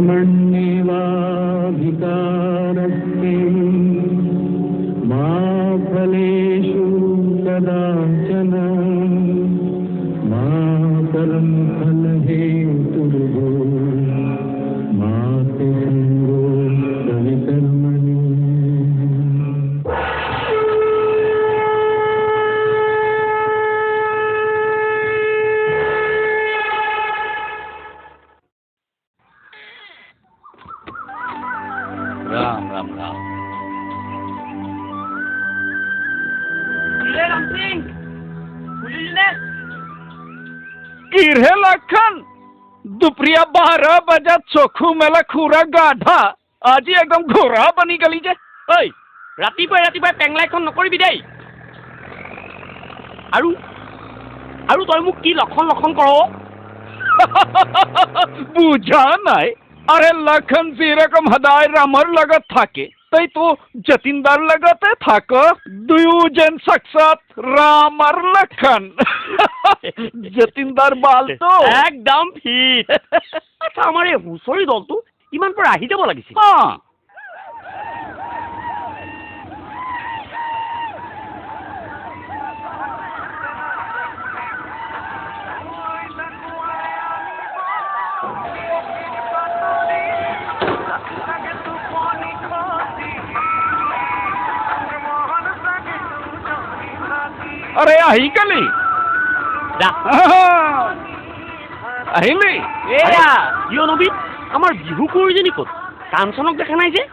कर्मण्येवाधिकारस्ते मा फलेषु कदाचन मा कर्मफलहेतुर्भूः मा ते सङ्गोऽस्त्वविकर्मणि। ৰাম ৰাম ৰাম। কিৰে লক্ষণ, দুপৰীয়া 12 বজাত চকু মেলা খুৰা গাধা, আজি একদম ঘোঁৰা বনি গলি যে। ঐ, ৰাতিপুৱাই ৰাতিপুৱাই পেংলাইখন নকৰিবি দেই। আৰু আৰু তই মোক কি লক্ষণ লক্ষণ কৰ? বুজা নাই? আৰে লক্ষণ যেৰকম সদায় ৰামৰ লগত থাকে, তই তো যতীনদাৰ লগতে থাক। দুয়োজন সাক্ষাৎ ৰাম আৰু লক্ষণ। যতীনদাৰ বালটো একদম ফিট। আচ্ছা, আমাৰ এই হুঁচৰি দলটো ইমান পৰা আহি যাব লাগিছিল। আৰে আহি গলি। যা। আহিলি? এয়া কিয় নবীন, আমাৰ বিহু কুঁৱৰীজনী ক'ত? কাঞ্চনক দেখা নাই যে?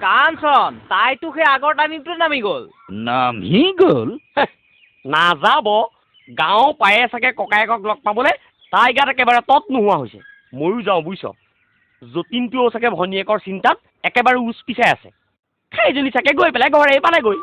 কাঞ্চন তাইতো সেই আগৰ টাৰ্ণিংটোত নামি গ'ল। নামি গ'ল? নাযাব, গাঁও পায়ে চাগে ককায়েকক লগ পাবলৈ তাই গাত একেবাৰে তত নোহোৱা হৈছে। ময়ো যাওঁ বুজিছ, যতীনটোও চাগে ভনীয়েকৰ চিন্তাত একেবাৰে উচ পিচাই আছে। সেইজনী চাগে গৈ পেলাই ঘৰেই পালেগৈ।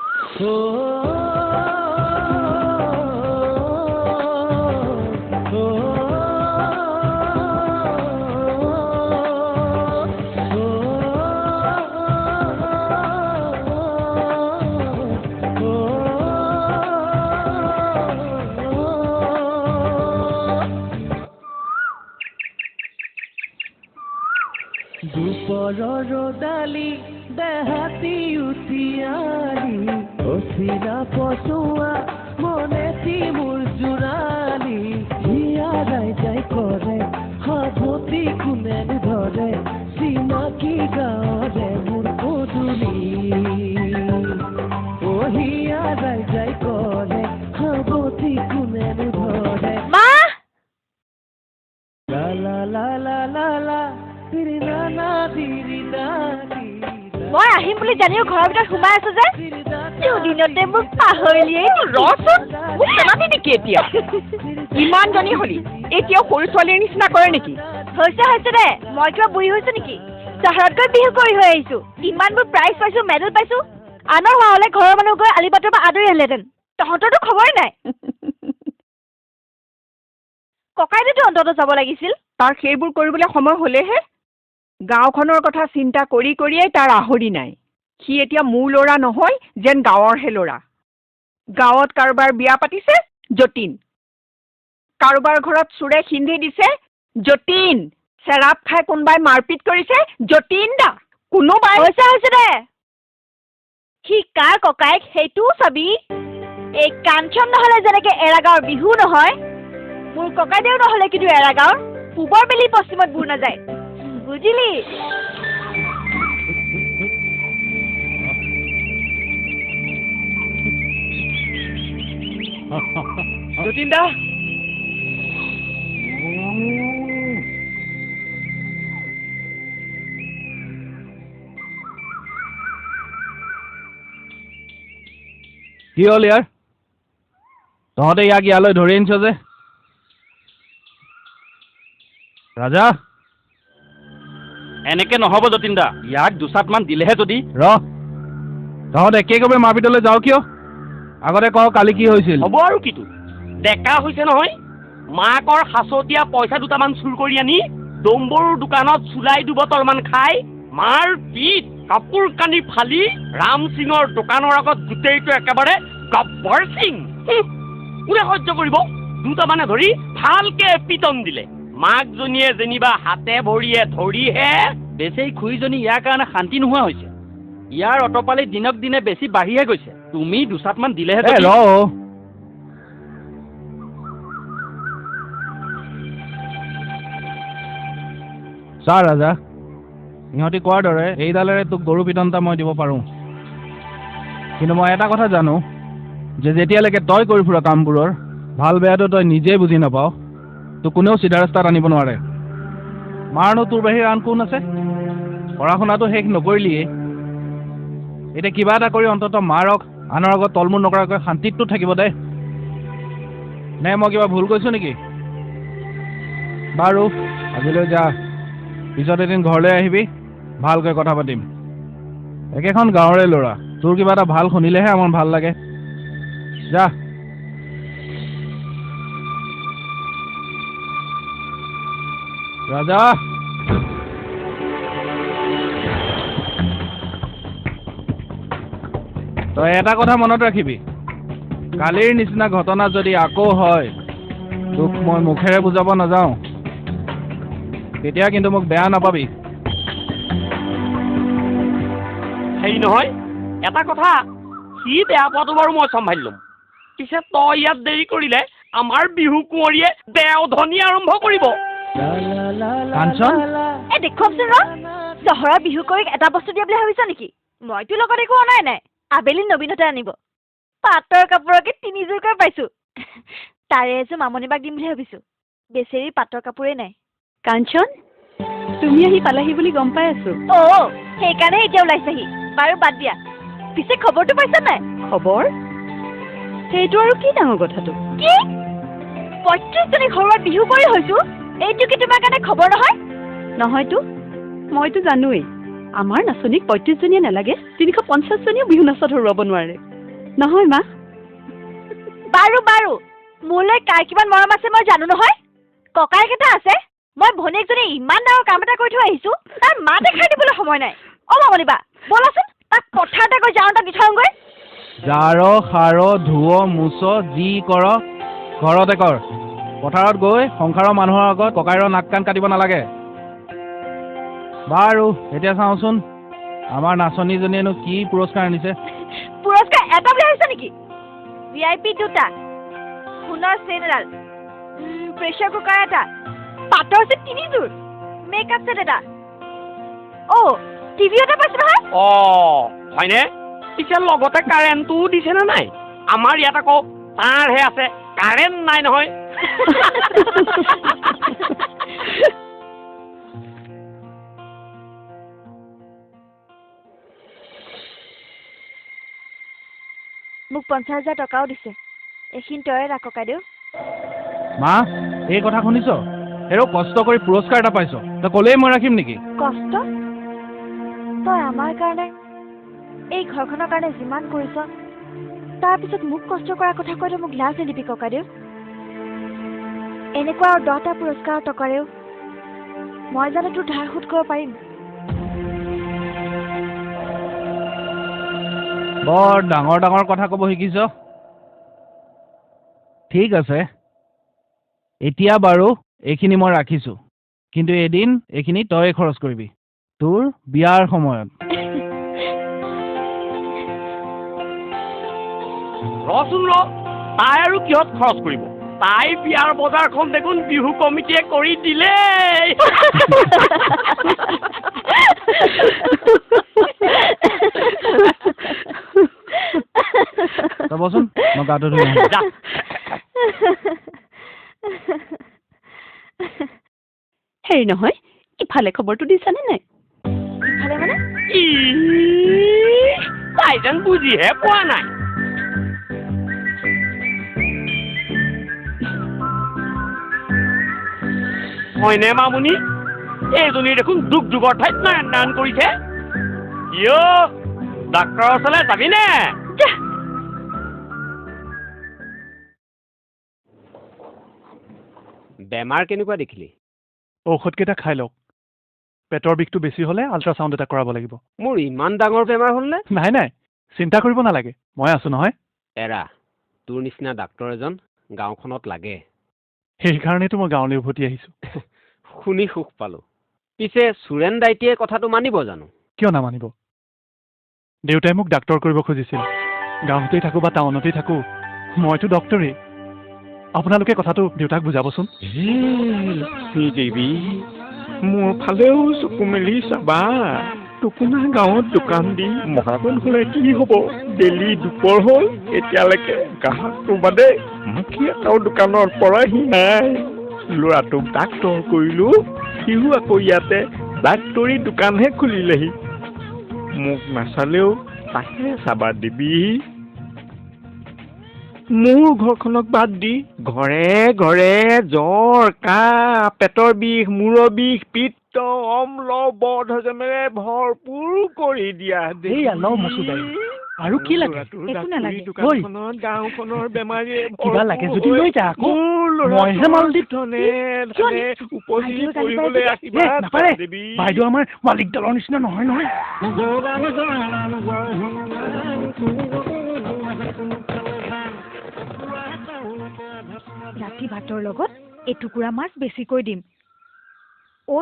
দুপৰৰ ৰ'দালি দেহাতি উঠিয়ালি অচিনা পচোৱা মনেটি মোৰ জোৰালি হিয়াৰাই যাই কৰে সাৱটি কোনে ধৰে চিনাকি গাঁৱৰে মোৰ পদূলি অ হিয়াৰাই যাই কৰে সাৱটি কোনে ধৰে। মা! লা লা লা লা লা লা মই আহিম বুলি জানিও ঘৰৰ ভিতৰত সোমাই আছো যে, দুদিনতে মোক পাহৰিলিয়েই নেকি? ৰচোন, মোক পেলাবি নেকি এতিয়া? ইমানজনী হলি এতিয়াও সৰু ছোৱালীৰ নিচিনা কৰে নেকি? হৈছে হৈছে দে, মই কিবা বুঢ়ী হৈছো নেকি? চহৰত গৈ বিহু কৰি হৈ আহিছো, ইমানবোৰ প্ৰাইজ পাইছো, মেডেল পাইছো। আনৰ হোৱা হ'লে ঘৰৰ মানুহ গৈ আলিবাটৰ পৰা আদৰি আহিলেহেঁতেন, তহঁতৰতো খবৰেই নাই। ককাইদেউতো অন্ততঃ যাব লাগিছিল। তাৰ সেইবোৰ কৰিবলৈ সময় হ'লেহে। গাঁওখনৰ কথা চিন্তা কৰি কৰিয়েই তাৰ আহৰি নাই। সি এতিয়া মোৰ ল'ৰা নহয়, যেন গাঁৱৰহে ল'ৰা। গাঁৱত কাৰোবাৰ বিয়া পাতিছে যতীন, কাৰোবাৰ ঘৰত চোৰে সিন্ধি দিছে যতীন, চেৰাপ খাই কোনোবাই মাৰপিট কৰিছে যতীন দা, কোনোবাই। হৈছে হৈছে দে, সি কাৰ ককায়েক সেইটোও চাবি। এই কাঞ্চন নহ'লে যেনেকে এৰাগাঁৱৰ বিহু নহয়, মোৰ ককাইদেউ নহ'লে কিন্তু এৰাগাঁৱৰ পূবৰ বেলি পশ্চিমত বুৰ নাযায়, বুজিলি? যতীন দা, কি হ'ল ইয়াৰ? তহঁতে ইয়াক ইয়ালৈ ধৰি আনিছ যে? ৰাজা, এনেকে নহ'ব যতীন দা, ইয়াক দুচাটমান দিলেহে যদি। ৰ, তহঁত একে কবে মাৰপিটলৈ যাওঁ কিয়? আগতে ক কালি কি হৈছিল। হ'ব আৰু কিটো, ডেকা হৈছে নহয়, মাকৰ সাঁচতীয়া পইচা দুটামান চুৰ কৰি আনি ডম্বৰুৰ দোকানত চুলাই দুবটলমান খাই মাৰ পিট কাপোৰ কানি ফালি ৰামসিঙৰ দোকানৰ আগত গোটেইটো একেবাৰে গব্বৰ সিং। কোনে সহ্য কৰিব? দুটামানে ধৰি ভালকে পিটন দিলে। মাকজনীয়ে যেনিবা হাতে ভৰিয়ে ধৰিহে বেচেৰী খুৰীজনী ইয়াৰ কাৰণে শান্তি নোহোৱা হৈছে। ইয়াৰ অতপালি দিনক দিনে বেছি বাঢ়িহে গৈছে। তুমি দুচাটমান দিলেহে এ যদি ৰ অ'। চা ৰাজা, ইহঁতি কোৱাৰ দৰে এইডালেৰে তোক গৰু পিটন এটা মই দিব পাৰোঁ, কিন্তু মই এটা কথা জানো যে যেতিয়ালৈকে তই কৰি ফুৰা কামবোৰৰ ভাল বেয়াটো তই নিজেই বুজি নাপাৱ, তোক কোনেও চিধা ৰাস্তাত আনিব নোৱাৰে। মাৰনো তোৰ বাহিৰে আন কোন আছে? পঢ়া শুনাটো শেষ নকৰিলিয়েই, এতিয়া কিবা এটা কৰি অন্ততঃ মাৰক আনৰ আগত তলমূৰ নকৰাকৈ শান্তিততো থাকিব দে। নে মই কিবা ভুল কৈছোঁ নেকি? বাৰু আজিলৈ যা, পিছত এদিন ঘৰলৈ আহিবি, ভালকৈ কথা পাতিম। একেখন গাঁৱৰে ল'ৰা, তোৰ কিবা এটা ভাল শুনিলেহে আমাৰ ভাল লাগে। যা। ৰাজা, তই এটা কথা মনত ৰাখিবি, কালিৰ নিচিনা ঘটনা যদি আকৌ হয় তোক মই মুখেৰে বুজাব নাযাওঁ, তেতিয়া কিন্তু মোক বেয়া নাপাবি। হেৰি নহয়, এটা কথা, সি বেয়া পোৱাটো বাৰু মই চম্ভালি ল'ম। পিছে তই ইয়াত দেৰি কৰিলে আমাৰ বিহু কুঁৱৰীয়ে দেওধনী আৰম্ভ কৰিব। কাঞ্চন? এ দেখুৱাওকচোন ৰ, চহৰৰ বিহু কুঁৱৰীক এটা বস্তু দিয়া বুলি ভাবিছ নেকি? মইতো লগত একো অনাই নাই। আবেলি নবীনতে আনিব। পাটৰ কাপোৰকে তিনিযোৰকৈ পাইছো, তাৰে এযোৰ মামনি বাক দিম বুলি ভাবিছো। বেচেৰীৰ পাটৰ কাপোৰেই নাই। কাঞ্চন, তুমি আহি পালাহি বুলি গম পাই আছো। অ' সেইকাৰণে এতিয়া ওলাইছাহি। বাৰু বাদ দিয়া, পিছে খবৰটো পাইছা নাই? খবৰ? সেইটো আৰু কি ডাঙৰ কথাটো? কি 35জনী ঘৰুৱা বিহু কৰি হৈছো, এইটো কি তোমাৰ কাৰণে খবৰ নহয়? নহয়তো, মইতো জানোৱেই আমাৰ নাচনীক 35জনীয়ে নালাগে, 350জনীয়েও বিহু নাচত হৰুৱাব নোৱাৰে। নহয় মা? বাৰু বাৰু, মোলৈ কাৰ কিমান মৰম আছে মই জানো নহয়। ককায়েক এটা আছে, মই ভনীয়েকজনী ইমান ডাঙৰ কাম এটা কৰি থৈ আহিছো, তাৰ মাতে খাই দিবলৈ সময় নাই। অ মামনি বা, ব'লাচোন তাক পথাৰতে গৈ যাওঁ এটা দি থৈ আহোঁগৈ। জাৰ সাৰ ধুৱ মুচ যি কৰ ঘৰতে কৰ, পথাৰত গৈ সংসাৰৰ মানুহৰ আগত ককাইৰ নাক কাণ কাটিব নালাগে। বাৰু এতিয়া চাওঁচোন আমাৰ নাচনীজনীয়েনো কি পুৰস্কাৰ আনিছে। পুৰস্কাৰ এটা বুলি ভাবিছ নেকি? ভি আই পি দুটা, সোণৰ চেইন এডাল, প্ৰেছাৰ কুকাৰ এটা, পাটৰ চেট তিনিযোৰ, মেকআপ ছেট এটা, অ' টিভি এটা পাইছো নহয়। অ' হয়নে? পিছে লগতে কাৰেণ্টটোও দিছেনে নাই? আমাৰ ইয়াত আকৌ তাঁৰহে আছে, কাৰেণ্ট নাই নহয়। মোক 50,000 টকাও দিছে, এইখিনি তয়ে ৰাখ ককাইদেউ। মা, এই কথা শুনিছ? হেৰৌ কষ্ট কৰি পুৰস্কাৰ এটা পাইছ, তই ক'লেই মই ৰাখিম নেকি? কষ্ট? তই আমাৰ কাৰণে, এই ঘৰখনৰ কাৰণে যিমান কৰিছ, তাৰপিছত মোক কষ্ট কৰাৰ কথা কৈ তই মোক লাজ নিদিবি ককাইদেউ। এনেকুৱা আৰু 10টা পুৰস্কাৰৰ টকাৰেও মই জানো তোৰ ধাৰ শোধ কৰিব পাৰিম? বৰ ডাঙৰ ডাঙৰ কথা ক'ব শিকিছ। ঠিক আছে, এতিয়া বাৰু এইখিনি মই ৰাখিছোঁ, কিন্তু এদিন এইখিনি তয়ে খৰচ কৰিবি তোৰ বিয়াৰ সময়ত। ৰচোন ৰ, তাই আৰু কিহত খৰচ কৰিব? তাইৰ বিয়াৰ বজাৰখন দেখোন বিহু কমিটিয়ে কৰি দিলেই। ৰ'বচোন, মই গাটো ধুই আহোঁ। যা। হেৰি নহয়, ইফালে খবৰটো দিছানে নাই? ইফালে মানে? ই, তাই যেন বুজিহে পোৱা নাই। হয়নে মামুনি? এইজনী দেখোন দুখ দুখৰ ঠাইত নাৰায়ণ নাৰায়ণ কৰিছে। কিয় ডাক্তৰৰ ওচৰলৈ যাবিনে? যা। বেমাৰ কেনেকুৱা দেখিলি? ঔষধকেইটা খাই লওক। পেটৰ বিষটো বেছি হ'লে আল্ট্ৰাচাউণ্ড এটা কৰাব লাগিব। মোৰ ইমান ডাঙৰ বেমাৰ হ'লনে? নাই নাই, চিন্তা কৰিব নালাগে, মই আছো নহয়। এৰা, তোৰ নিচিনা ডাক্তৰ এজন গাঁওখনত লাগে। সেইকাৰণেতো মই গাঁৱলৈ উভতি আহিছো। শুনি সুখ পালো। পিছে সুৰেন দাইটিয়ে কথাটো মানিব জানো? কিয় নামানিব? দেউতাই মোক ডাক্তৰ কৰিব খুজিছিল। গাঁৱতেই থাকোঁ বা টাউনতেই থাকোঁ, মইতো ডক্তৰেই। আপোনালোকে কথাটো দেউতাক বুজাবচোন। হে লক্ষ্মী দেৱী, মোৰ ফালেও চকু মেলি চাবা। টোকোনা গাঁৱত দোকান দি মহাজন হ'লে কি হ'ব? বেলি দুপৰ হ'ল, এতিয়ালৈকে গ্ৰাহকটো বাদে মাখি এটাও দোকানৰ পৰাহি নাই। ল'ৰাটোক ডাক্তৰ কৰিলোঁ, সিও আকৌ ইয়াতে ডাক্তৰী দোকানহে খুলিলেহি। মোক নাচালেও তাকে চাবা দেৱী। মোৰ ঘৰখনক বাদ দি ঘৰে ঘৰে জ্বৰ, কাহ, পেটৰ বিষ, মূৰৰ বিষ, পিত্ত, অম্ল, বদহজমেৰে ভৰপূৰ কৰি দিয়া দেৱী। এইয়া ল মচুৰ দাইল। আৰু কি লাগে? ল'ৰাটোৰ একো ডাক্তৰী নালাগে। দোকানখনত গাঁওখনৰ বেমাৰীয়ে কিবা লাগে যদি ভৰপূৰ লৈ যা আকৌ। মোৰ ল'ৰাটোৰ মইহে মাল দিম। ধনে কিয় ধনে উপচি বাইদেৱে গালি পৰিবলৈ পাৰিছে? এ, আশীৰ্বাদ নাপাৰে। কৰা দেৱী। বাইদেউ আমাৰ মালিক দলৰ নিচিনা নহয় নহয়। ৰাতি ভাতৰ লগত এটুকুৰা মাছ বেছিকৈ দিম। ঐ,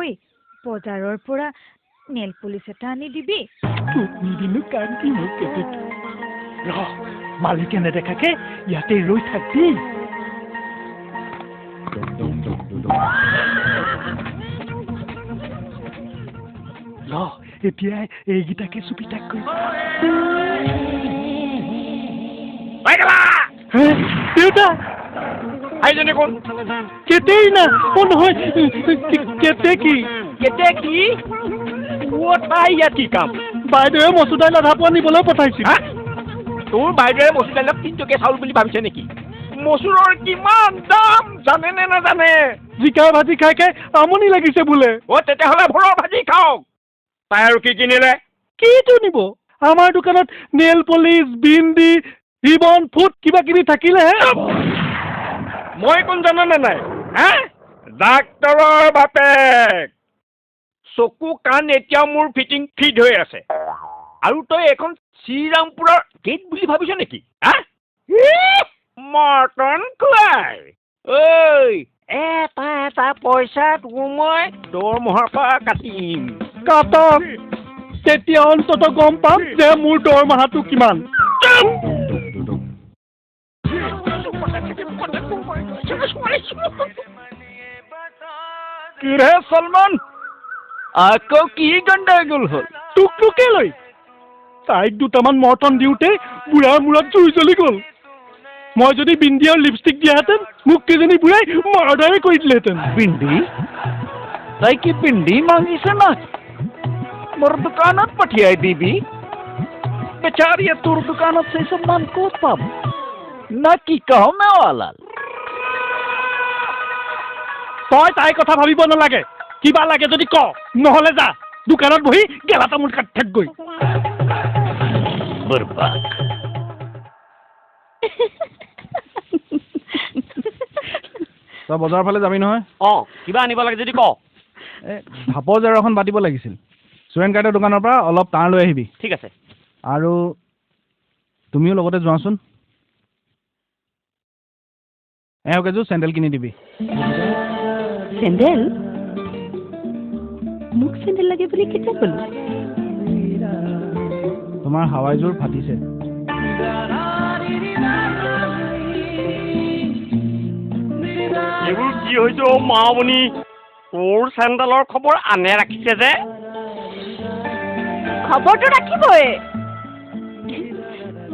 বজাৰৰ পৰা নেল পলিচ এটা আনি দিবি। তোক নিদিনো কাক দিম অ' কেতেকী? ৰ, মালিকে নেদেখাকে ইয়াতে ৰৈ থাক দেই। ল, এতিয়া এইকেইটাকে চুপি থাক গৈ। হে, দেউতা। আইজনী কোন? কেতেই না, অ নহয়, কেতেকী। কেতেকী? অ' তাই ইয়াত কি কাম? বাইদেৱে মচুৰ দাইল আধা পোৱা নিবলৈ পঠাইছিল। হা? তোৰ বাইদেৱে মচুৰ দাইলক তিনিটকীয়া চাউল বুলি ভাবিছে নেকি? মচুৰৰ কিমান দাম জানে নে নাজানে? জিকাৰ ভাজি খাই খাই আমনি লাগিছে বোলে। অ' তেতিয়াহ'লে ভোলৰ ভাজি খাওক। তাই আৰু কি কিনিলে? কিটো নিব? আমাৰ দোকানত nail polish, bindi, ribbon, foot কিবা কিবি থাকিলেহে। মই কোন জাননে নাই? হা, ডাক্তৰৰ বাপেক। চকু কাণ এতিয়াও মোৰ ফিটিং ফিট হৈ আছে। আৰু তই এইখন শ্ৰীৰামপুৰৰ গেট বুলি ভাবিছ নেকি? হা, ইহ, মৰ্টন খুৱাই। ঐ, এটা এটা পইচা তোৰ মই দৰমহাৰ পৰা কাটিম। কাটক, তেতিয়া অন্ততঃ গম পাম যে মোৰ দৰমহাটো কিমান। কিৰে সলমান, আকৌ কি গণ্ডগোল হ'ল? তোকনো লৈ তাইক দুটামান মৰ্টন দিওঁতে বুঢ়াৰ মূৰত জুই জ্বলি গ'ল। মই যদি বিন্দি আৰু লিপষ্টিক দিয়াহেঁতেন মোক কেইজনী বুঢ়াই মাৰ্ডাৰে কৰি দিলেহেঁতেন। পিণ্ডি? তাই কি পিণ্ডি মাগিছে না? মোৰ দোকানত পঠিয়াই দিবি। বেচাৰীয়ে তোৰ দোকানত সেই চব মান ক'ত পাব? না কি কহ মেৱালাল? তই তাইৰ কথা ভাবিব নালাগে। কিবা লাগে যদি ক, নহ'লে যা দোকানত বহি গেলা তামোল কাটি থাকগৈ। বৰবাদ। তই বজাৰৰ ফালে যাবি নহয়? অঁ, কিবা আনিব লাগে যদি ক। এই ঢাপৰ জেওৰা এখন পাতিব লাগিছিল। চুৰেণ কাইদেউৰ দোকানৰ পৰা অলপ তাঁৰ লৈ আহিবি। ঠিক আছে। আৰু তুমিও লগতে যোৱাচোন, এওঁক এযোৰ চেণ্ডেল কিনি দিবি। চেণ্ডেল? মোক চেণ্ডেল লাগে বুলি কেতিয়া ক'লো? তোমাৰ হাৱাইযোৰ ফাটিছে। এইবোৰ কি হৈছে অ' মামনি? তোৰ চেণ্ডেলৰ খবৰ আনে ৰাখিছে যে। খবৰটো ৰাখিবই।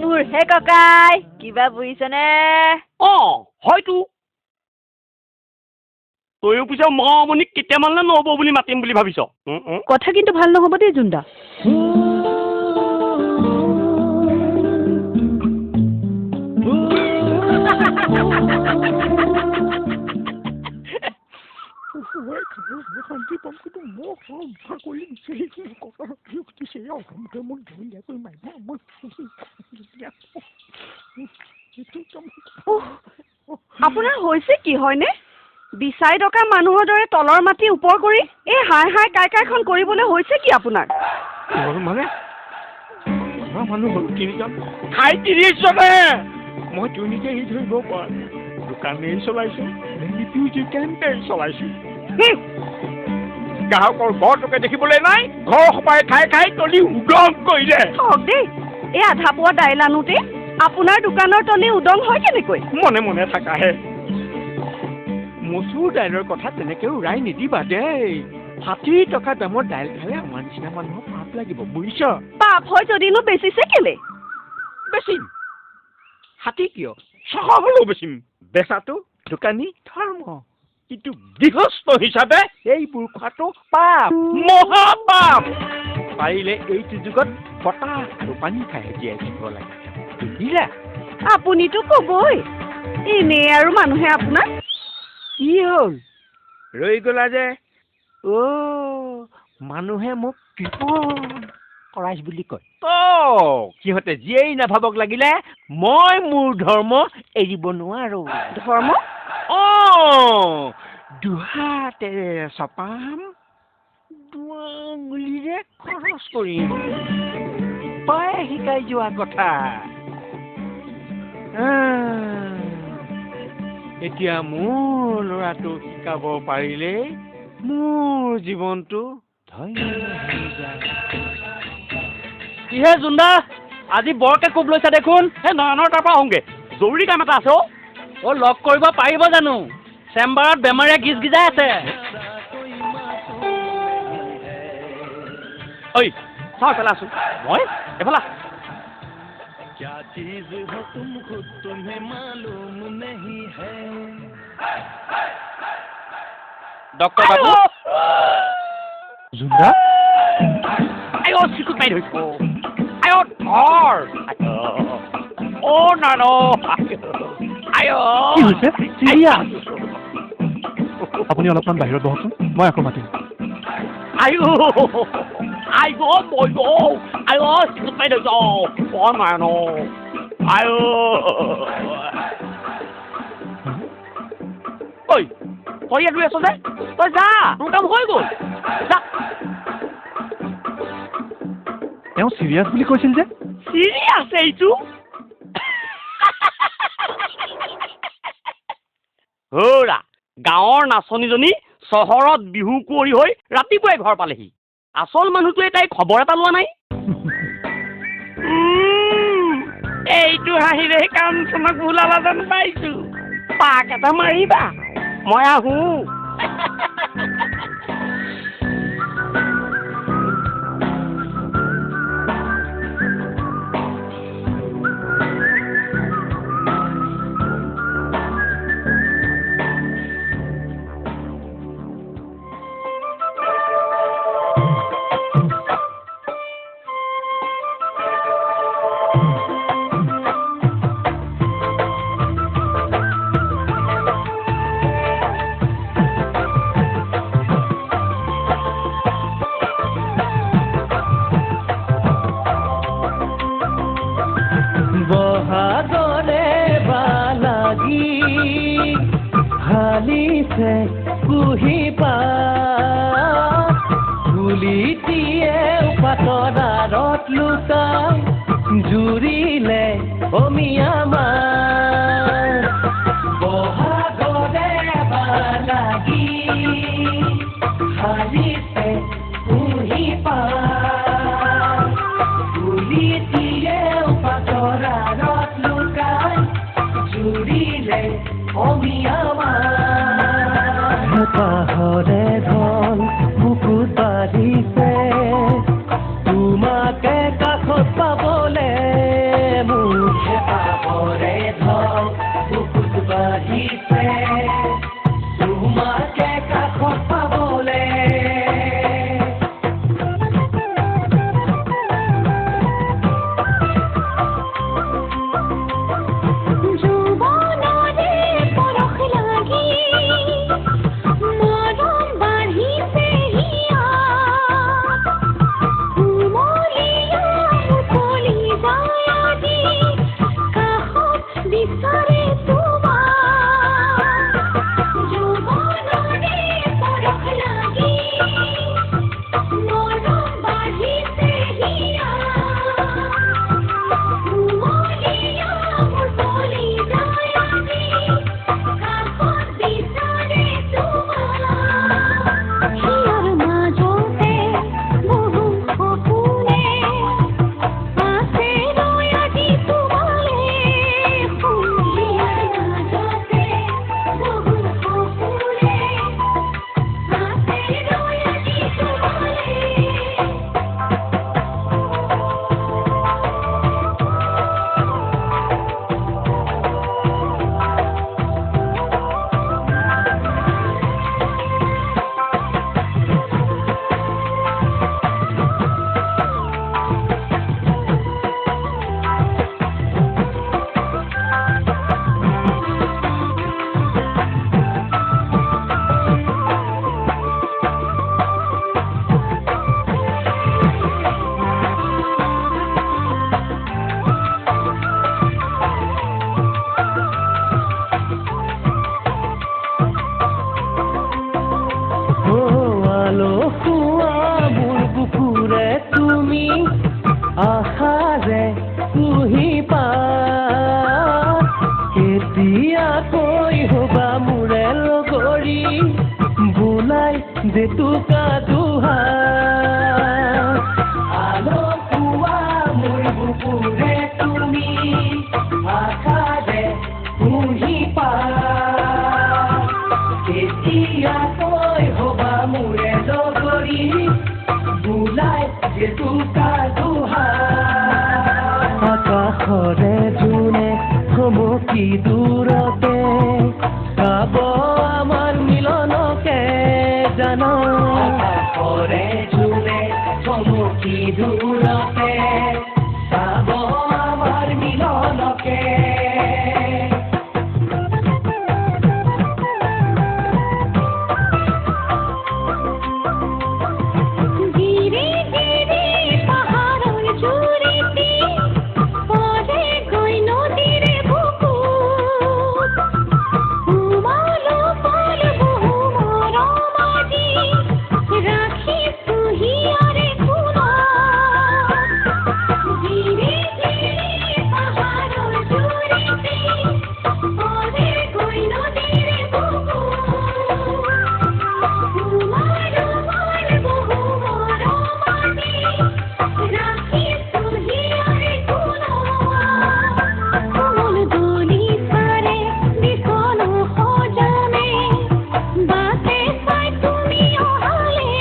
মোৰহে ককাই, কিবা বুজিছনে? অঁ, হয়তো। তয়ো পিছে মামনিক কেতিয়ামানলৈ নবৌ বুলি মাতিম বুলি ভাবিছ? কথা কিন্তু ভাল নহ'ব দেই জোনদা। আপোনাৰ হৈছে কি হয়নে? বিচাই ডকা মানুহৰ দৰে তলৰ মাটি ওপৰ কৰি এই হাই হাই কাই কাইখন কৰিবলৈ হৈছে কি আপোনাৰ? মানে ঘৰৰ মানুহ হ'ল তিনিজন, খাই 30জনে। মই দুৰ্নীতি এৰি ধৰিব পৰা নাই। দোকানেই চলাইছোঁ, ৰিফিউজি কেম্পেই চলাইছোঁ। গ্ৰাহকৰ ঘৰটোকে দেখিবলৈ নাই, ঘৰ সোপাই খাই খাই তলি উদং কৰিলে। হওক দেই, এই আধা পোৱা দাইল আনোতে আপোনাৰ দোকানৰ তলি উদং হয় কেনেকৈ? মনে মনে থাকাহে। মচুৰ দাইলৰ কথা তেনেকে উৰাই নিদিবা দেই। 60 টকা দামৰ দাইল খালে আমাৰ নিচিনা মানুহৰ পাপ লাগিব, বুজিছ? পাপ হয় যদিনো বেচিছে কেলে? বেচিম। 60 কিয়, 600 হ'লেও বেচিম। বেচাটো দোকানী ধৰ্ম, কিন্তু গৃহস্থ হিচাপে এইবোৰ খোৱাটো পাপ, মহাপাপ। পাৰিলে এইটো যুগত বতাহ আৰু পানী খাই জীয়াই থাকিব লাগে, বুজিলা? আপুনিতো ক'বই, এনেই আৰু মানুহে আপোনাক। কি হ'ল, ৰৈ গ'লা যে? অ', মানুহে মোক কৃপণ কৰাইছ বুলি কয়। সিহঁতে যিয়েই নাভাবক লাগিলে মই মোৰ ধৰ্ম এৰিব নোৱাৰো। ধৰ্ম? অ', দুহাতেৰে চপাম, দুআঙুলিৰে খৰচ কৰিম। পাই শিকাই যোৱা কথা। এতিয়া মোৰ ল'ৰাটোক শিকাব পাৰিলেই মোৰ জীৱনটো ধন্য হৈ যায়। কিহে জোনদা, আজি বৰকে কোব লৈছা দেখোন। এই নয়নৰ তাৰ পৰা আহোঁগে, জৰুৰী কাম এটা আছে। অ' লগ কৰিব পাৰিব জানো? চেম্বাৰত বেমাৰীয়ে গিজ গিজাই আছে। ঐ চাওঁ এইফালে আছো মই, এইফালে। ডক্টৰ বাবু। জোনদা? আই অ' চিকুট মাৰি ধৰিছে। আই অ' ধৰ। অ' নান। আই অ'। কি হৈছে? চিৰিয়াছ। আপুনি অলপমান বাহিৰত বহকচোন, মই আকৌ মাতিম। আই আই অ' মই অ' আই অ' চিকুট মাৰি ধৰিছে। অ' নান। আই অ'। ঐ তই ইয়াত ৰৈ আছ যে, তই যা, তোৰ কাম হৈ গ'ল, যা। তেওঁ চিৰিয়াছ বুলি কৈছিল যে? চিৰিয়াছ এইটো? হৌৰা, গাঁৱৰ নাচনীজনী চহৰত বিহু কুঁৱৰী হৈ ৰাতিপুৱাই ঘৰ পালেহি। আচল মানুহটোৱে তাইৰ খবৰ এটা লোৱা নাই। এইটো হাঁহিৰে কাঞ্চনক ভুলালা যেন পাইছো। পাক এটা মাৰিবা, মই আহোঁ। বহাগৰে বালাগি হালিছে কুহি পাত, কুলিটিয়ে পাতৰ আঁৰত লুকাই জুৰিলে অমিয়া মাত। বহাগৰে বালাগি হালিছে কুহি পাত, কুলিটিয়ে পাতৰ আঁৰত লুকাই জুৰিলে অমিয়া মাত। হেঁপাহৰে ধন বুকুত বাঢ়িছে, তোমাকে কাষত পাবলে মোৰ। হেঁপাহৰে ধন বুকুত বাঢ়িছে, তোমাকে কাষত পাবলে। যৌৱনৰে পৰশ লাগি মৰম আলসুৱা মোৰ বুকুৰে তুমি আশাৰে কুঁহি পাত, কেতিয়াকৈ হ'বা মোৰে লগৰী বোলাই জেতুকা দুহাত। আলসুৱা মোৰ বুকুৰে তুমি আশাৰে কুঁহি পাত, কেতিয়াকৈ হ'বা মোৰে লগৰী বোলাই জেতুকা দুহাত। আকাশৰে জোনে থমকি দূৰতে গাব আমাৰ মিলনকে জানা। আকাশৰে জোনে থমকি দূৰতে গাব আমাৰ মিলনকে। ধীৰে ধীৰে পাহাৰৰ জুৰিতে পৰে গৈ নদীৰ বুকুত, উমাল পাল বহু মৰম আজি ৰাখিছো হিয়াৰে কোণত। ধীৰে ধীৰে পাহাৰৰ জুৰিতে পৰে গৈ নদীৰ বুকুত, উমাল পাল বহু মৰম আজি ৰাখিছো হিয়াৰে কোণত। কোমল দলিচাৰে বিছনা সজামে, বাটে চাই তুমি অহালে।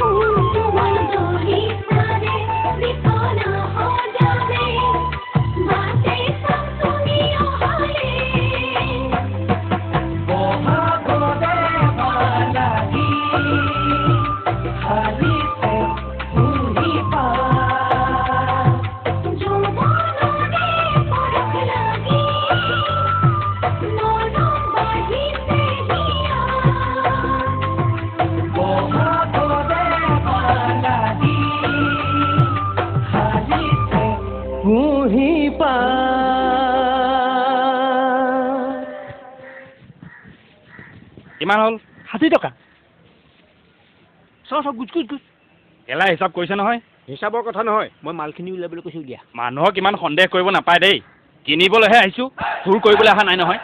কোমল দলিচাৰে বিছনা সজামে, বাটে চাই তুমি অহালে। বহাগৰে বালাগী হালিছে কুঁহি পাত, যৌৱনৰে পৰশ লাগি মৰম বাঢ়িছে হিয়াত। বহাগৰে বালাগী হালিছে কুঁহি পাত। কিমান হ'ল? 60 টকা। চ চ, গুচ গুচ গুচ। কেলা হিচাপ কৰিছে নহয়। হিচাপৰ কথা নহয়, মই মালখিনি উলিয়াবলৈ কৈছোঁ উলিয়া। মানুহক ইমান সন্দেহ কৰিব নাপায় দেই। কিনিবলৈহে আহিছোঁ, চুৰ কৰিবলৈ অহা নাই নহয়।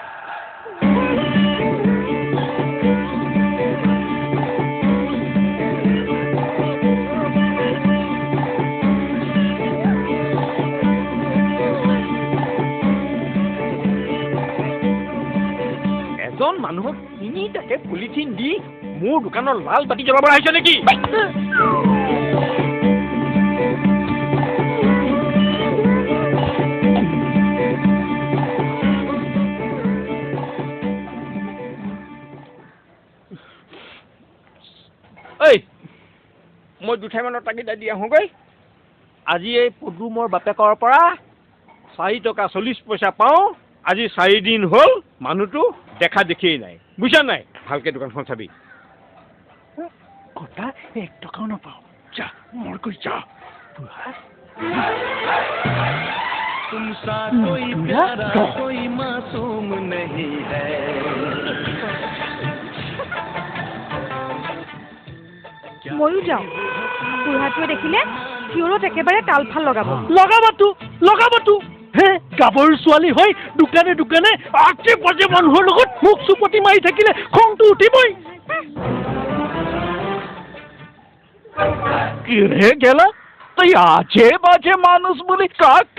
এজন মানুহক তিনিটাকে পলিথিন দি মোৰ দোকানৰ লাল বাতি জ্বলাব আহিছ নেকি? ঐ, মই দুঠাইমানৰ তাগিদা দি আহোঁগৈ। আজি এই পদুমৰ বাপেকৰ পৰা 4 টকা 40 পইচা পাওঁ। আজি 4 দিন হ'ল, মানুহটো দেখা দেখিয়েই নাই, বুজিছা নাই? ভালকে দোকানখন চাবি। কটা 1 টকাও নাপাওঁ। যা মৰকৈ যা বুঢ়া। तुम सा कोई प्यारा कोई मासूम नहीं है। ময়ো যাওঁ, বুঢ়াটোৱে দেখিলে চিঞৰত একেবাৰে তালফাল লগাব। লগাবতো লগাবতো। হে গাভৰু ছোৱালী হৈ দোকানে দোকানে আজে বাজে মানুহৰ লগত মুখ চুপতি মাৰি থাকিলে খংটো উঠিবই। কিৰে গেলা, তই আজে বাজে মানুহ বুলি কাক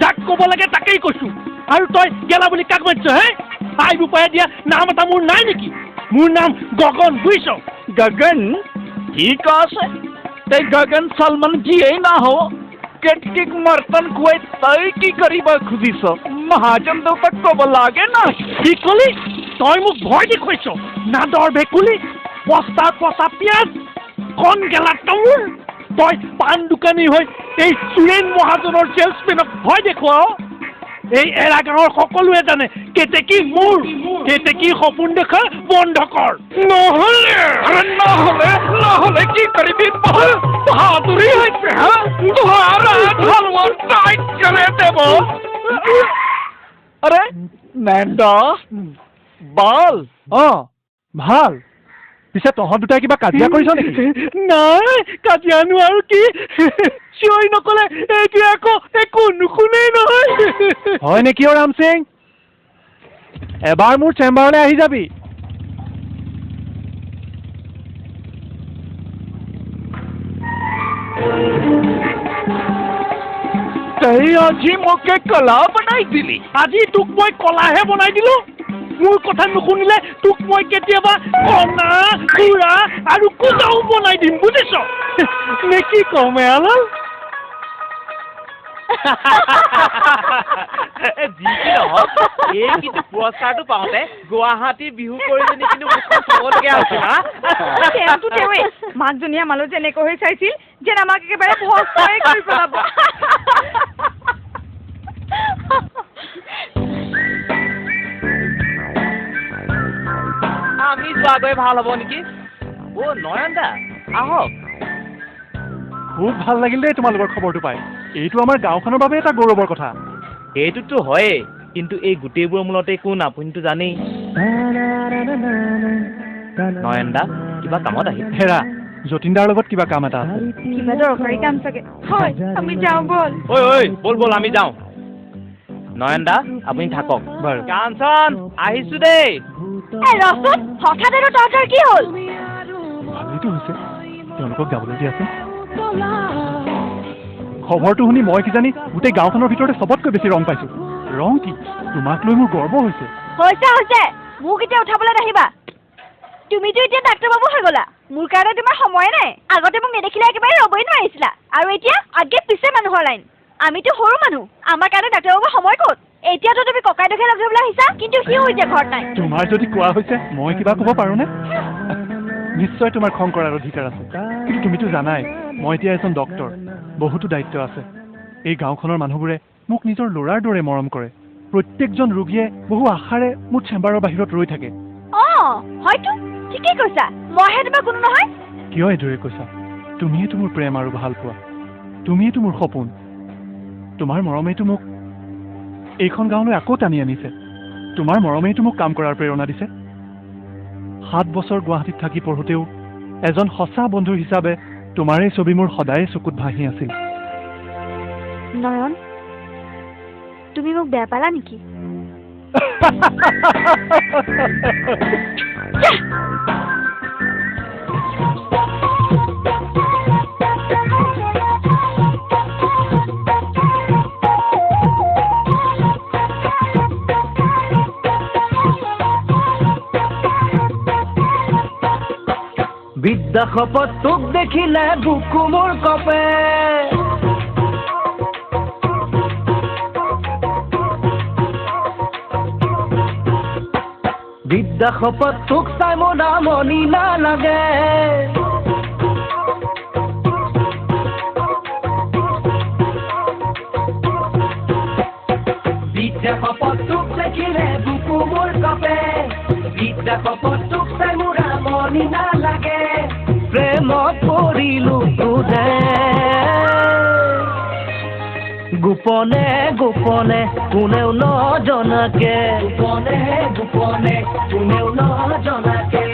যাক ক'ব লাগে তাকেই কৈছো, আৰু তই গেলা বুলি কাক মাতিছ হে? আই বোপায়ে দিয়া নাম এটা মোৰ নাই নেকি? মোৰ নাম গগন, বুজিছ? গগন ঠিক আছে, তই গগন সলমন যিয়েই না হো, কেটকিক মৰ্তন খুৱাই তই কি কৰিব খুজিছ? মহাজন দেউতাক ক'ব লাগে না। কি কলি তই? মোক ভয় দেখুৱাইছ? নাদৰ ভেকুলী, বস্তাৰ পচা পিঁয়াজ, কণ গেলা তামোল। তই পাণ দোকানী হৈ এই সুৰেন মহাজনৰ চেলছমেনক ভয় দেখুৱাও? এই এৰা গাঁৱৰ সকলোৱে জানে কেতেকী মোৰ। কেতেকী সপোন দেখা বন্ধ কৰ, নহ'লে আৰে নহ'লে নহ'লে কি কৰিবি? বাহাদুৰি হৈছে হা? ধৰা হালোৱা টাইট কৰে দেব। আৰে নেন্দা বাল। অ ভাল। পিছে তহঁত দুটাই কিবা কাজিয়া কৰিছ নেকি? নাই, কাজিয়ানো আৰু কি, চিঞৰি নকলে এইটোৱে আকৌ একো নুশুনেই নহয়। হয় নেকি অ' ৰামসিং? এবাৰ মোৰ চেম্বাৰলৈ আহি যাবি। তই আজি মোকে কলা বনাই দিলি। আজি তোক মই কলাহে বনাই দিলো। মোৰ কথা নুশুনিলে তোক মই কেতিয়াবা কণা, খুৰা আৰু কুজাও বনাই দিম, বুজিছ নে? কি কওঁ মেয়ালাল? যি কি নহওক, এই কিন্তু পুৰস্কাৰটো পাওঁতে গুৱাহাটীৰ বিহু কৰিজনী কিন্তু মুখখন চাবলগীয়া হৈছে। হা, তেওঁতো তেওঁৱে মাকজনীয়ে আমালৈ যেনেকৈ হৈ চাইছিল যেন আমাক একেবাৰে ভস্মই কৰি পেলাব। আমি যোৱাগৈ ভাল হ'ব নেকি? অ' নয়নদা, আহক। খুব ভাল লাগিল দেই তোমালোকৰ খবৰটো পাই। এইটো আমাৰ গাঁওখনৰ বাবে এটা গৌৰৱৰ কথা। সেইটোতো হয়েই, কিন্তু এই গোটেইবোৰৰ মূলতে কোন আপুনিতো জানেই। নয়নদা কিবা কামত আহিল। হেৰা, যতীনদাৰ লগত কিবা কাম এটা আছে। কিবা দৰকাৰী কাম চাগে। হয়, আমি যাওঁ ব'ল। ঐ ঐ, ব'ল ব'ল, আমি যাওঁ। নয়নদা আপুনি থাকক। বাৰু। কাঞ্চন, আহিছো দেই। এই ৰচোন, হঠাৎ তহঁতৰ কি হ'ল? ভালেইতো হৈছে, তেওঁলোকক যাবলৈ দিয়াচোন। খবৰটো শুনি মই কিজানি গোটেই গাঁওখনৰ ভিতৰতে চবতকৈ বেছি ৰং পাইছো। ৰং কি, তোমাক লৈ মোৰ গৰ্ব হৈছে। হৈছে হৈছে, মোক এতিয়া উঠাবলৈ নাহিবা। তুমিতো এতিয়া ডাক্তৰ বাবু হৈ গ'লা, মোৰ কাৰণে তোমাৰ সময়ে নাই। আগতে মোক নেদেখিলে একেবাৰে ৰ'বই নোৱাৰিছিলা, আৰু এতিয়া আগে পিছে মানুহৰ লাইন। আমিতো সৰু মানুহ, আমাৰ কাৰণে ডাক্তৰ বাবুৰ সময় ক'ত? এতিয়াতো তুমি ককাইদেউকে লগ ধৰিবলৈ আহিছা, কিন্তু সিও এতিয়া ঘৰত নাই। তোমাৰ যদি কোৱা হৈছে, মই কিবা ক'ব পাৰোঁনে? নিশ্চয় তোমাৰ খং কৰাৰ অধিকাৰ আছে, কিন্তু তুমিতো জানাই মই এতিয়া এজন ডক্তৰ, বহুতো দায়িত্ব আছে। এই গাঁওখনৰ মানুহবোৰে মোক নিজৰ ল'ৰাৰ দৰে মৰম কৰে। প্ৰত্যেকজন ৰোগীয়ে বহু আশাৰে মোৰ চেম্বাৰৰ বাহিৰত ৰৈ থাকে। অঁ, হয়তো ঠিকেই কৈছা, মইহে তোমাৰ কোনো নহয়। কিয় এইদৰে কৈছা? তুমিয়েতো মোৰ প্ৰেম আৰু ভাল পোৱা, তুমিয়েতো মোৰ সপোন। তোমাৰ মৰমেইতো মোক এইখন গাঁৱলৈ আকৌ টানি আনিছে। তোমাৰ মৰমেইতো মোক কাম কৰাৰ প্ৰেৰণা দিছে। 7 বছৰ গুৱাহাটীত থাকি পঢ়োঁতেও এজন সঁচা বন্ধু হিচাপে তোমাৰেই ছবি মোৰ সদায়ে চকুত ভাঁহি আছিল। নয়ন, তুমি মোক বেয়া পালা নেকি? বিদ্যা শপত তোক দেখিলে বুকু মোৰ কঁপে, বিদ্যা শপত তোক চাই মোৰ আমনি নালাগে। বিদ্যা শপত তোক দেখিলে বুকু মোৰ কঁপে, বিদ্যা শপত তোক চাই মোৰ আমনি নালাগে। প্ৰেমত পৰিলো তোৰে গোপনে গোপনে কোনেও নজনাকে, গোপনে গোপনে কোনেও নজনাকে।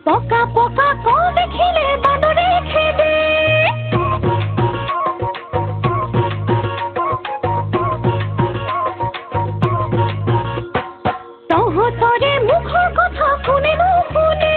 পকা পকা কল দেখিলে বান্দৰে খেদে, তহঁতৰে মুখৰ কথা কোনে নুশুনে।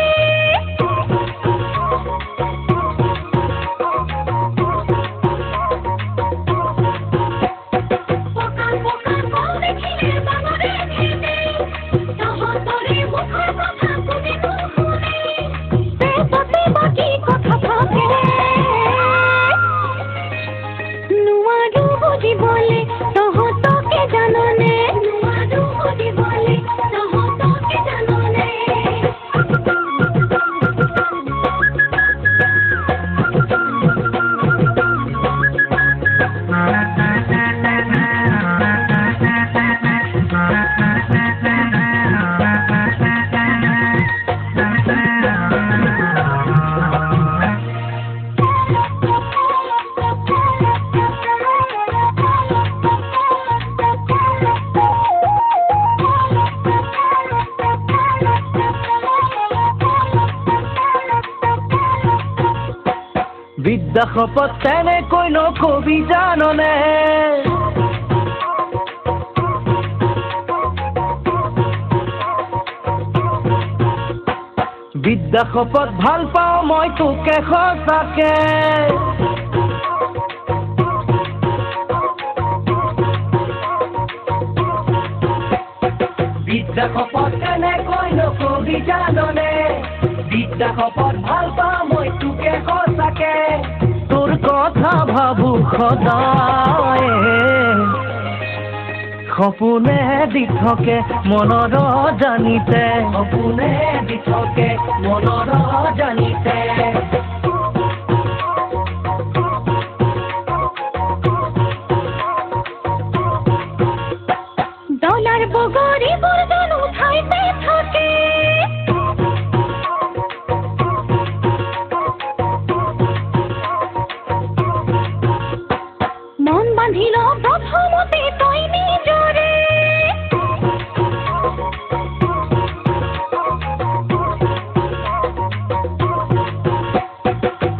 শপত তেনেকৈ নকবি জাননে। বিদ্যা শপত ভাল পাওঁ মই তোকে সঁচাকে। বিদ্যা শপত তেনেকৈ নকবি জাননে। বিদ্যা শপত ভাল পাওঁ মই তোকে সঁচাকে। তোৰ কথা ভাবো সদায়, সপোনে দি থাকে মনৰ জানিতে, সপোনে দি থাকে মনৰ জানিতে। ডলাৰ বগৰীবোৰ জানো ঠাইতে থাকে। মন বান্ধিল প্ৰথমতে তই নিজৰে।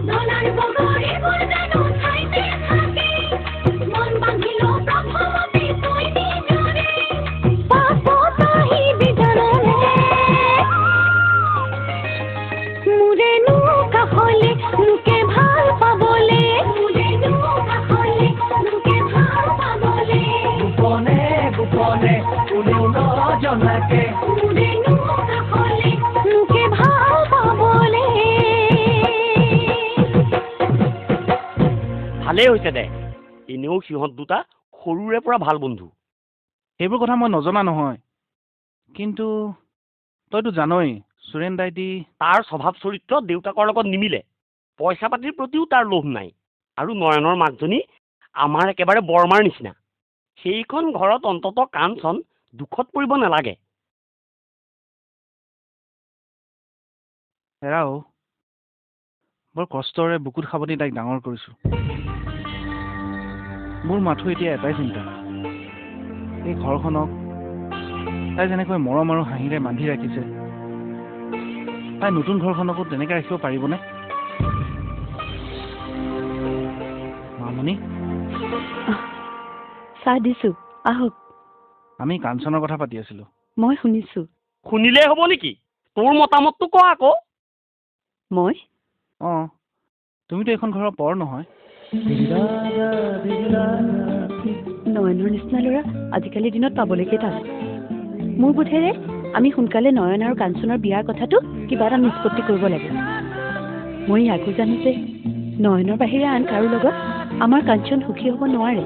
ডলাৰ বগৰীবোৰ জানো ঠাইতে থাকে। মন বান্ধিল প্ৰথমতে তই নিজৰে। পাছত আহিবি জাননে মোৰেনো কাষলে, মোকে ভাল পাবলে। মোৰেনো কাষলে, মোকে ভাল পাবলে। গোপনে গোপনে কোনেও নজনাকে, মোৰেনো কাষলে, মোকে ভাল পাবলে। ভালেই হৈছে দে, এনেও সিহঁত দুটা সৰুৰে পৰা ভাল বন্ধু। সেইবোৰ কথা মই নজনা নহয়, কিন্তু তইতো জানই সুৰেন দাইটি। তাৰ স্বভাৱ চৰিত্ৰ দেউতাকৰ লগত নিমিলে। পইচা পাতিৰ প্ৰতিও তাৰ লোভ নাই। আৰু নয়নৰ মাকজনী আমাৰ একেবাৰে বৰমাৰ নিচিনা। সেইখন ঘৰত অন্ততঃ কাঞ্চন দুখত পৰিব নালাগে। হেৰা অ', বৰ কষ্টৰে বুকুত সাৱটি তাইক ডাঙৰ কৰিছোঁ। মোৰ মাথো এতিয়া এটাই চিন্তা, এই ঘৰখনক তাই যেনেকৈ মৰম আৰু হাঁহিৰে বান্ধি ৰাখিছে, তাই নতুন ঘৰখনকো তেনেকৈ ৰাখিব পাৰিবনে? মামনি, চাহ দিছোঁ, আহক। আমি কাঞ্চনৰ কথা পাতি আছিলোঁ। মই শুনিছোঁ। শুনিলেই হ'ব নেকি? তোৰ মতামতটো ক আকৌ। মই? অঁ, তুমিতো এইখন ঘৰৰ পৰ নহয়। নয়নৰ নিচিনা ল'ৰা আজিকালিৰ দিনত পাবলৈকে টান। মোৰ বোধেৰে আমি সোনকালে নয়ন আৰু কাঞ্চনৰ বিয়াৰ কথাটো কিবা এটা নিষ্পত্তি কৰিব লাগে। মই ইয়াকো জানো যে নয়নৰ বাহিৰে আন কাৰো লগত আমাৰ কাঞ্চন সুখী হ'ব নোৱাৰে।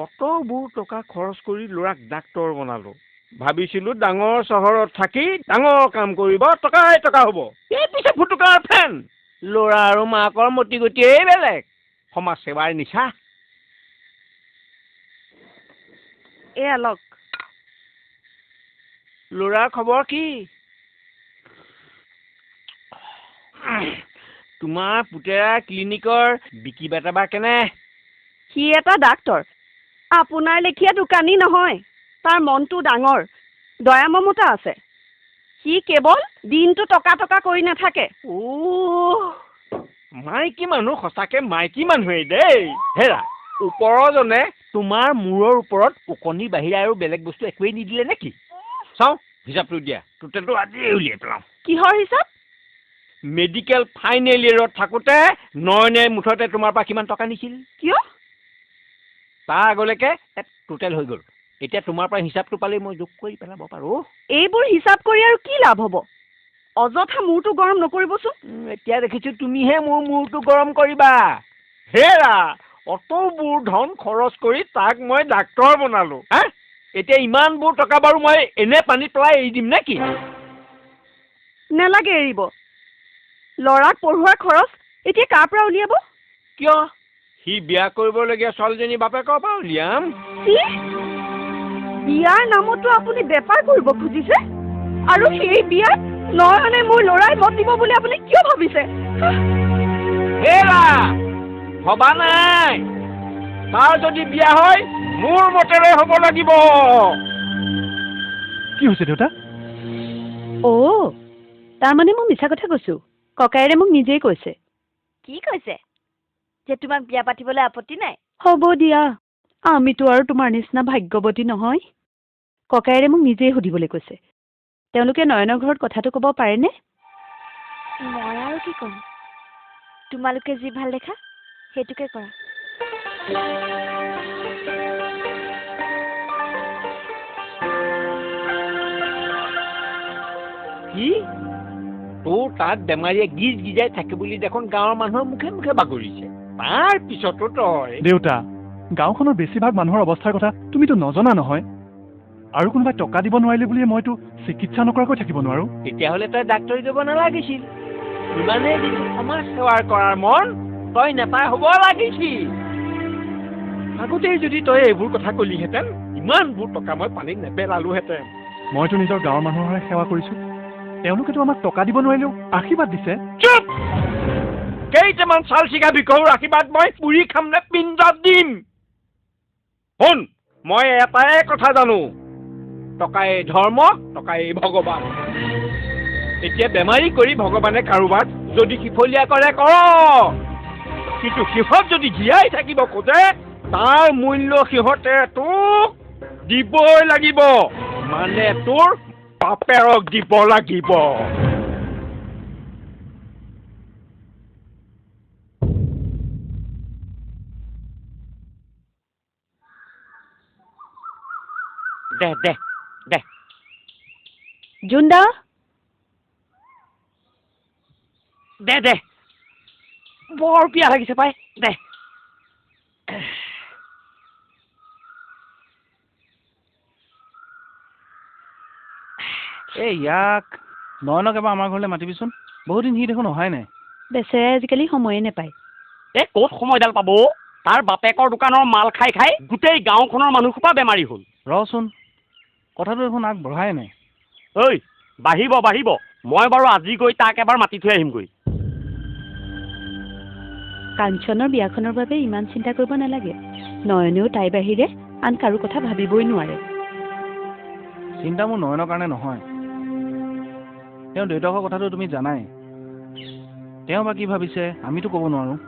অতবোৰ টকা খৰচ কৰি ল'ৰাক ডাক্তৰ বনালো। ভাবিছিলো ডাঙৰ চহৰত থাকি ডাঙৰ কাম কৰিব, টকাই টকা হ'ব। এই পিছে ফুটুকাৰ ফেন। ল'ৰা আৰু মাকৰ মতি গতিয়েই বেলেগ, সমাজ সেৱাৰ নিচা। এয়া লওক। ল'ৰাৰ খবৰ কি? তোমাৰ পুতেৰা ক্লিনিকৰ বিকি বেটা বা কেনে? সি এটা ডাক্তৰ, আপোনাৰ লেখীয়া দোকানী নহয়। তাৰ মনটো ডাঙৰ, দয়া মমতা আছে। সি কেৱল দিনটো টকা টকা কৰি নাথাকে। অ', মাইকী মানুহ সঁচাকে মাইকী মানুহেই দেই। হেৰা, ওপৰজনে তোমাৰ মূৰৰ ওপৰত ওকণিৰ বাহিৰে আৰু বেলেগ বস্তু একোৱেই নিদিলে নেকি? চাওঁ হিচাপটো দিয়া, টোটেলটো আজিয়েই উলিয়াই পেলাওঁ। কিহৰ হিচাপ? মেডিকেল ফাইনেল ইয়েৰত থাকোঁতে নয়নে মুঠতে তোমাৰ পৰা কিমান টকা নিছিল? কিয়? তাৰ আগলৈকে টোটেল হৈ গ'ল। এতিয়া তোমাৰ পৰা হিচাপটো পালেই মই যোগ কৰি পেলাব পাৰোঁ। এইবোৰ হিচাপ কৰি আৰু কি লাভ হ'ব? অযথা মূৰটো গৰম নকৰিবচোন। এতিয়া দেখিছোঁ তুমিহে মোৰ মূৰটো গৰম কৰিবা। হেৰা, অতবোৰ ধন খৰচ কৰি তাক মই ডাক্তৰ বনালোঁ। হা, এতিয়া ইমানবোৰ টকা বাৰু মই এনে পানীত পেলাই এৰি দিম নেকি? নেলাগে এৰিব। ল'ৰাক পঢ়োৱাৰ খৰচ এতিয়া কাৰ পৰা উলিয়াব? কিয়, সি বিয়া কৰিবলগীয়া ছোৱালীজনী বাপেকৰ পৰা উলিয়াম? কি? বিয়াৰ নামতো আপুনি বেপাৰ কৰিব খুজিছে, আৰু সেই বিয়াত নয়নে মোৰ ল'ৰাই মত দিব বুলি আপুনি কিয় ভাবিছে? হেৰা, ভবা নাই। তাৰ যদি বিয়া হয় মোৰ মতেৰে হ'ব লাগিব। কি হৈছে দেউতা? অ', তাৰমানে মই মিছা কথা কৈছো। ককায়েৰে মোক নিজেই কৈছে। কি কৈছে? যে তোমাক বিয়া পাতিবলৈ আপত্তি নাই? হ'ব দিয়া, আমিতো আৰু তোমাৰ নিচিনা ভাগ্যৱতী নহয়। ককায়েৰে মোক নিজেই সুধিবলৈ কৈছে। তেওঁলোকে নয়নৰ ঘৰত কথাটো ক'ব পাৰেনে? মই আৰু কি ক'ম, তোমালোকে যি ভাল দেখা সেইটোকে কৰা। কি তোৰ তাত বেমাৰীয়ে গিজ গিজাই থাকে বুলি দেখোন গাঁৱৰ মানুহৰ মুখে মুখে বাগৰিছে, তাৰ পিছতো তই? দেউতা, গাঁওখনৰ বেছিভাগ মানুহৰ অৱস্থাৰ কথা তুমিতো নজনা নহয়। আৰু কোনোবাই টকা দিব নোৱাৰিলে বুলিয়ে মইতো চিকিৎসা নকৰাকৈ থাকিব নোৱাৰো। তেতিয়াহ'লে তই ডাক্তৰী যাব নালাগিছিল। ইমানেই যদি সমাজ সেৱাৰ কৰাৰ মন, তই নেতা হ'ব লাগিছিল। আগতেই যদি তই এইবোৰ কথা কলিহেঁতেন, ইমানবোৰ টকা মই পানীত নেপেলালোহেঁতেন। মইতো নিজৰ গাঁৱৰ মানুহৰহে সেৱা কৰিছো। তেওঁলোকেতো আমাক টকা দিব নোৱাৰিলেও আশীৰ্বাদ দিছে। চুপ! কেইটামান চাল চিগা ভিকহুৰ আশীৰ্বাদ মই পুৰি খাম নে পিণ্ডত দিম? শুন, মই এটাই কথা জানো, টকাই ধৰ্ম, টকাই ভগৱান। এতিয়া বেমাৰী কৰি ভগৱানে কাৰোবাক যদি সিফলীয়া কৰে কৰ, কিন্তু সিহঁত যদি জীয়াই থাকিব খোজে তাৰ মূল্য সিহঁতে তোক দিবই লাগিব, মানে তোৰ বাপেৰক দিব লাগিব। দে দে দে। জোনদা, দে দে, বৰ পিয়াহ লাগিছে পাই, দে। এই ইয়াক নয়নক এবাৰ আমাৰ ঘৰলৈ মাতিবিচোন, বহুদিন সি দেখোন অহাই নাই। বেচেৰাই আজিকালি সময়ে নাপায়। এই ক'ত সময়ডাল পাব? তাৰ বাপেকৰ দোকানৰ মাল খাই খাই গোটেই গাঁওখনৰ মানুহসোপা বেমাৰী হ'ল। ৰচোন, কথাটো দেখোন আগবঢ়াই নাই। ঐ, বাঢ়িব বাঢ়িব, মই বাৰু আজি গৈ তাক এবাৰ মাতি থৈ আহিমগৈ। কাঞ্চনৰ বিয়াখনৰ বাবে ইমান চিন্তা কৰিব নালাগে। নয়নেও তাইৰ বাহিৰে আন কাৰো কথা ভাবিবই নোৱাৰে। চিন্তা মোৰ নয়নৰ কাৰণে নহয়, তেওঁ দেউতাকৰ কথাটো তুমি জানাই। তেওঁ বা কি ভাবিছে আমিতো ক'ব নোৱাৰোঁ।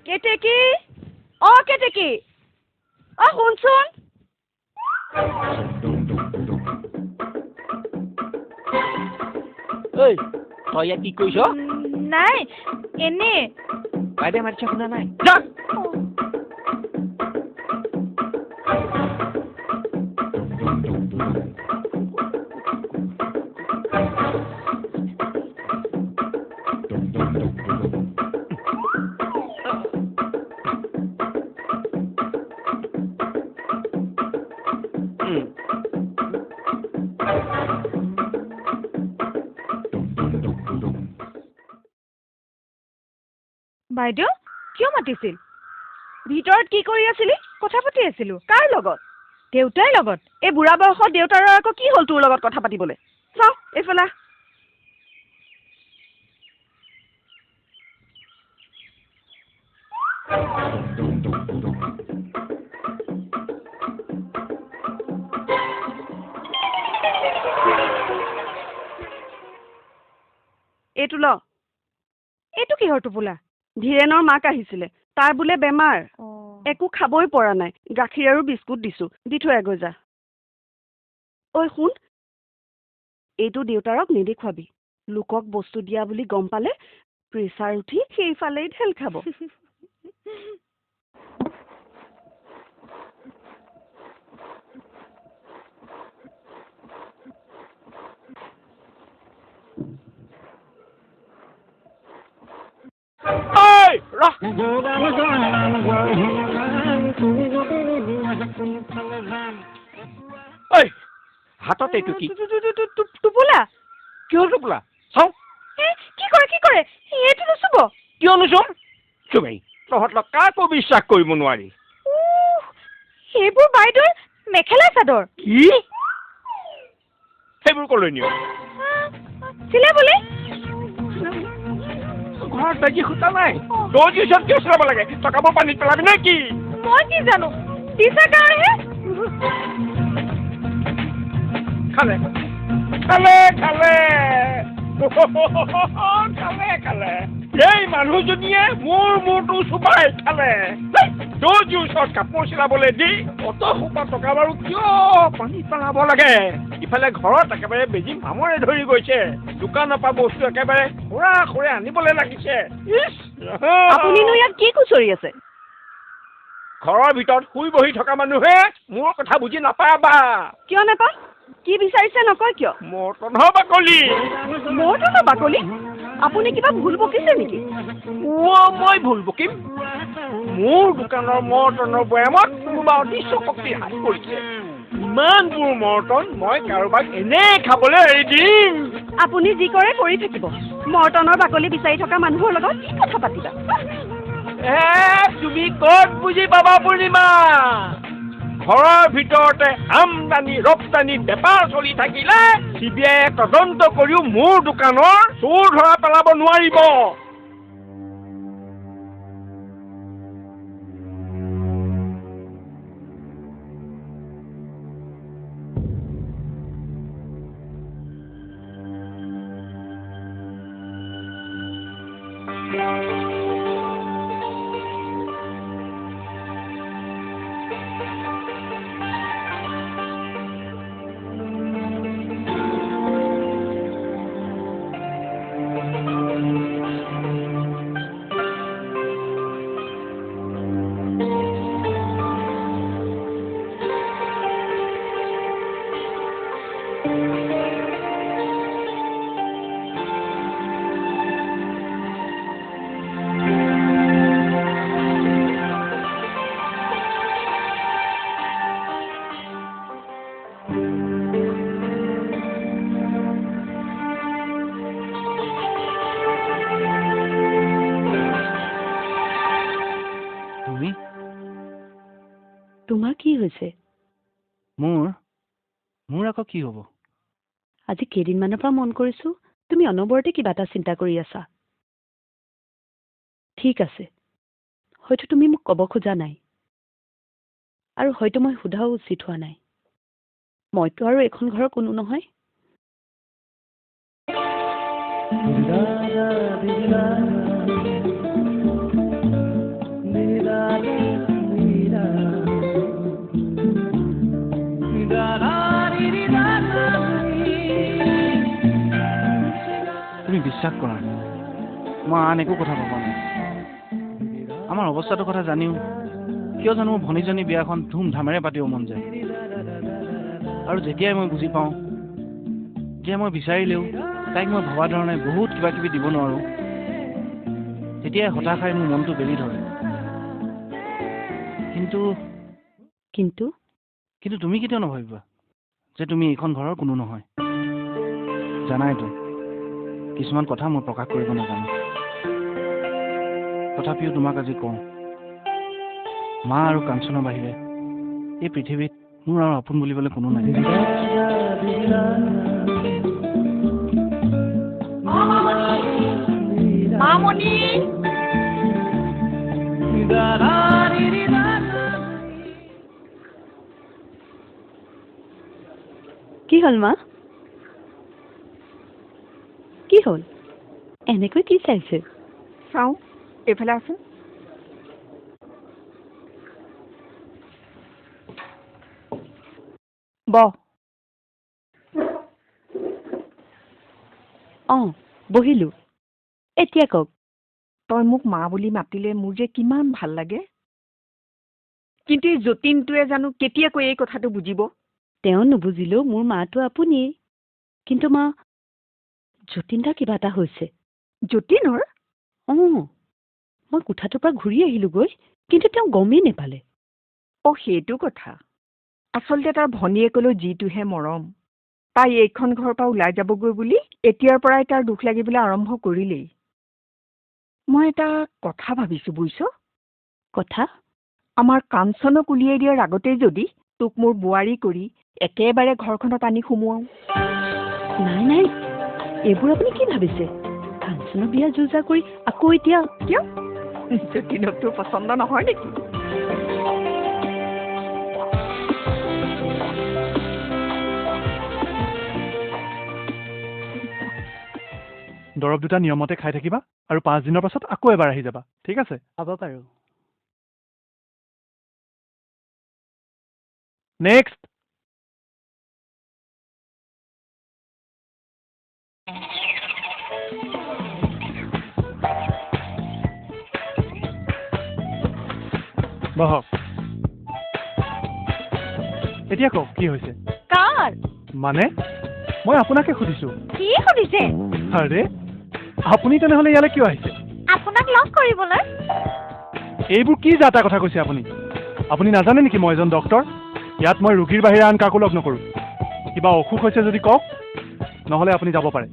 কেতেকী, অ কেতেকী, অ শুনচোন। ঐ, তই ইয়াত কি কৰিছ? নাই, এনেই। বাইদেউ মাতিছে, শুনা নাই? যা। বাইদেউ, কিয় মাতিছিল? ভিতৰত কি কৰি আছিলি? কথা পাতি আছিলো। কাৰ লগত? দেউতাৰ লগত। এই বুঢ়া বয়সত দেউতাৰৰ আকৌ কি হ'ল তোৰ লগত কথা পাতিবলৈ? চাওঁ এইফালে আহ। এইটো ল। এইটো কিহৰ টোপোলা? ধীৰেণৰ মাক আহিছিলে, তাৰ বোলে বেমাৰ, একো খাবই পৰা নাই। গাখীৰ আৰু বিস্কুট দিছো, দি থৈ আগৈ যা। ঐ শুন, এইটো দেউতাৰক নেদেখুৱাবি। লোকক বস্তু দিয়া বুলি গম পালে প্ৰেছাৰ উঠি সেইফালেই ঠেল খাব। হাতত এইটো কি? টোপোলা। কিহৰ টোপোলা? চাওঁ। কি কৰে কি কৰে? এইটো নুচুব। কিয় নুচুম? চুমেই। তহঁতক কাকো বিশ্বাস কৰিব নোৱাৰি। সেইবোৰ বাইদেউৰ মেখেলা চাদৰ। কি? সেইবোৰ কলৈ নিয়? চিলাবলে। ঘৰত বেজি সূতা নাই, দৰ্জীৰ ওচৰত কিয় চিলাব লাগে? টকাবোৰ পানীত পেলাবি নে কি? মই কি জানো, দিছা কাৰণেহে। খালে খালে খালে খালে খালে, এই মানুহজনীয়ে মোৰ মূৰটো চোবাই খালে। দৰ্জীৰ ওচৰত কাপোৰ চিলাবলৈ দি অত সোপা টকা বাৰু কিয় পানীত পেলাব লাগে? ইফালে ঘৰত একেবাৰে বেজি মামৰে ধৰি গৈছে, দোকানৰ পৰা বস্তু একেবাৰে খুৰা খুৰে আনিবলৈ লাগিছে। ইছ, আপুনিনো ইয়াত কি খুচৰি আছে? ঘৰৰ ভিতৰত শুই বহি থকা মানুহে মোৰ কথা বুজি নাপাবা। কিয় নাপাম? কি বিচাৰিছে নকয় কিয়? মৰ্টনৰ বাকলি। মৰ্টনৰ বাকলি? আপুনি কিবা ভুল বকিছে নেকি? মই ভুল বকিম? মোৰ দোকানৰ মৰ্টনৰ বৈয়ামত কোনোবা অদৃশ্য শক্তিৰ হাত পৰিছে। ইমানবোৰ মৰ্টন মই কাৰোবাক এনেই খাবলৈ এৰি দিম? আপুনি যি কৰে কৰি থাকিব। মৰ্টনৰ বাকলি বিচাৰি থকা মানুহৰ লগত কি কথা পাতিবা? তুমি ক'ত বুজি পাবা পূৰ্ণিমা? ঘৰৰ ভিতৰতে আমদানি ৰপ্তানি বেপাৰ চলি থাকিলে চি বি আইয়ে তদন্ত কৰিও মোৰ দোকানৰ চোৰ ধৰা পেলাব নোৱাৰিব। তোমাৰ কি হৈছে? মোৰ মোৰ আকৌ কি হ'ব? আজি কেইদিনমানৰ পৰা মন কৰিছো তুমি অনবৰতে কিবা এটা চিন্তা কৰি আছা। ঠিক আছে, হয়তো তুমি মোক ক'ব খোজা নাই আৰু হয়তো মই সোধাও উচিত হোৱা নাই। মইতো আৰু এইখন ঘৰৰ কোনো নহয়। তুমি বিশ্বাস কৰা, মই আন একো কথা ভবা নাই। আমাৰ অৱস্থাটোৰ কথা জানিও কিয় জানো মোৰ ভনীজনী বিয়াখন ধুমধামেৰে পাতিব মন যায়। আৰু যেতিয়াই মই বুজি পাওঁ যে মই বিচাৰিলেও তাইক মই ভবা ধৰণে বহুত কিবা কিবি দিব নোৱাৰোঁ, তেতিয়াই হতাশাই মোৰ মনটো বেলি ধৰে। কিন্তু কিন্তু কিন্তু তুমি কেতিয়াও নাভাবিবা যে তুমি এইখন ঘৰৰ কোনো নহয়। জানাইতো কিছুমান কথা মই প্ৰকাশ কৰিব নাজানো। তথাপিও তোমাক আজি কওঁ, মা আৰু কাঞ্চনৰ বাহিৰে এই পৃথিৱীত মোৰ আৰু আপোন বুলিবলৈ কোনো নাই। কি হ'ল মা? কি হ'ল? এনেকৈ কি চাইছে? চাওঁ, এইফালে আছোন। বহ। অঁ, বহিলো। এতিয়া কওক। তই মোক মা বুলি মাতিলে মোৰ যে কিমান ভাল লাগে। কিন্তু এই যতীনটোৱে জানো কেতিয়াকৈ এই কথাটো বুজিব? তেওঁ নুবুজিলেও মোৰ মাটো আপুনিয়েই। কিন্তু মা, যতীন দা কিবা এটা হৈছে। যতীনৰ? অঁ, মই কোঠাটোৰ পৰা ঘূৰি আহিলোগৈ, কিন্তু তেওঁ গমেই নেপালে। অ', সেইটো কথা। আচলতে তাৰ ভনীয়েকলৈ যিটোহে মৰম, তাই এইখন ঘৰৰ পৰা ওলাই যাবগৈ বুলি এতিয়াৰ পৰাই তাৰ দুখ লাগিবলৈ আৰম্ভ কৰিলেই। মই এটা কথা ভাবিছো বুজিছ? কথা? আমাৰ কাঞ্চনক উলিয়াই দিয়াৰ আগতেই যদি তোক মোৰ বোৱাৰী কৰি একেবাৰে ঘৰখনত আনি সুমুৱাওঁ। নাই নাই, এইবোৰ আপুনি কি ভাবিছে? কাঞ্চনৰ বিয়া যো-জা কৰি আকৌ এতিয়া? কিয়, যতীনক তোৰ পচন্দ নহয় নেকি? দৰৱ দুটা নিয়মতে খাই থাকিবা আৰু 5 দিনৰ পাছত আকৌ এবাৰ আহি যাবা, ঠিক আছে? হ'ব বাৰু। নেক্সট। বহক। এতিয়া কওক কি হৈছে? কাৰ? মানে মই আপোনাকে সুধিছো। কি সুধিছে? আৰে আপুনি তেনেহ'লে ইয়ালৈ কিয় আহিছে? আপোনাক লগ কৰিবলৈ। এইবোৰ কি যা তা কথা কৈছে আপুনি? আপুনি নাজানে নেকি মই এজন ডক্তৰ? ইয়াত মই ৰোগীৰ বাহিৰে আন কাকো লগ নকৰোঁ। কিবা অসুখ হৈছে যদি কওক, নহ'লে আপুনি যাব পাৰে।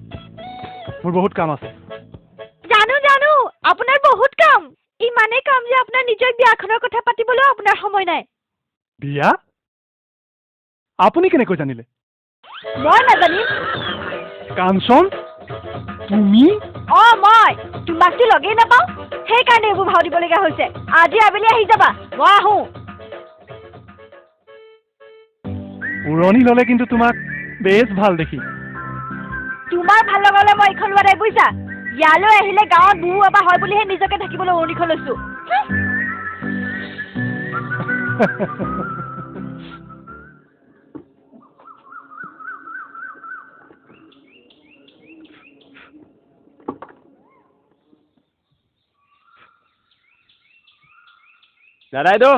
মোৰ বহুত কাম আছে। জানো জানো, আপোনাৰ বহুত কাম। ইমানেই কাম যে আপোনাৰ নিজৰ বিয়াখনৰ কথা পাতিবলৈও আপোনাৰ সময় নাই। বিয়া? আপুনি কেনেকৈ জানিলে? মই নাজানিম। কাঞ্চন, তুমি? অ মই তোমাকতো লগেই নাপাওঁ, সেইকাৰণে এইবোৰ ভাও দিবলগীয়া হৈছে। আজি আবেলি আহি যাবা, মই আহোঁ। উৰণি ল'লে কিন্তু তোমাক বেছ ভাল দেখি। তোমাৰ ভাল লগালে মই এইখন লোৱা নাই বুজিছা। ইয়ালৈ আহিলে গাঁৱত বহু এবাৰ হয় বুলিহে নিজকে থাকিবলৈ উৰণিখন লৈছো। দাদাইদেউ।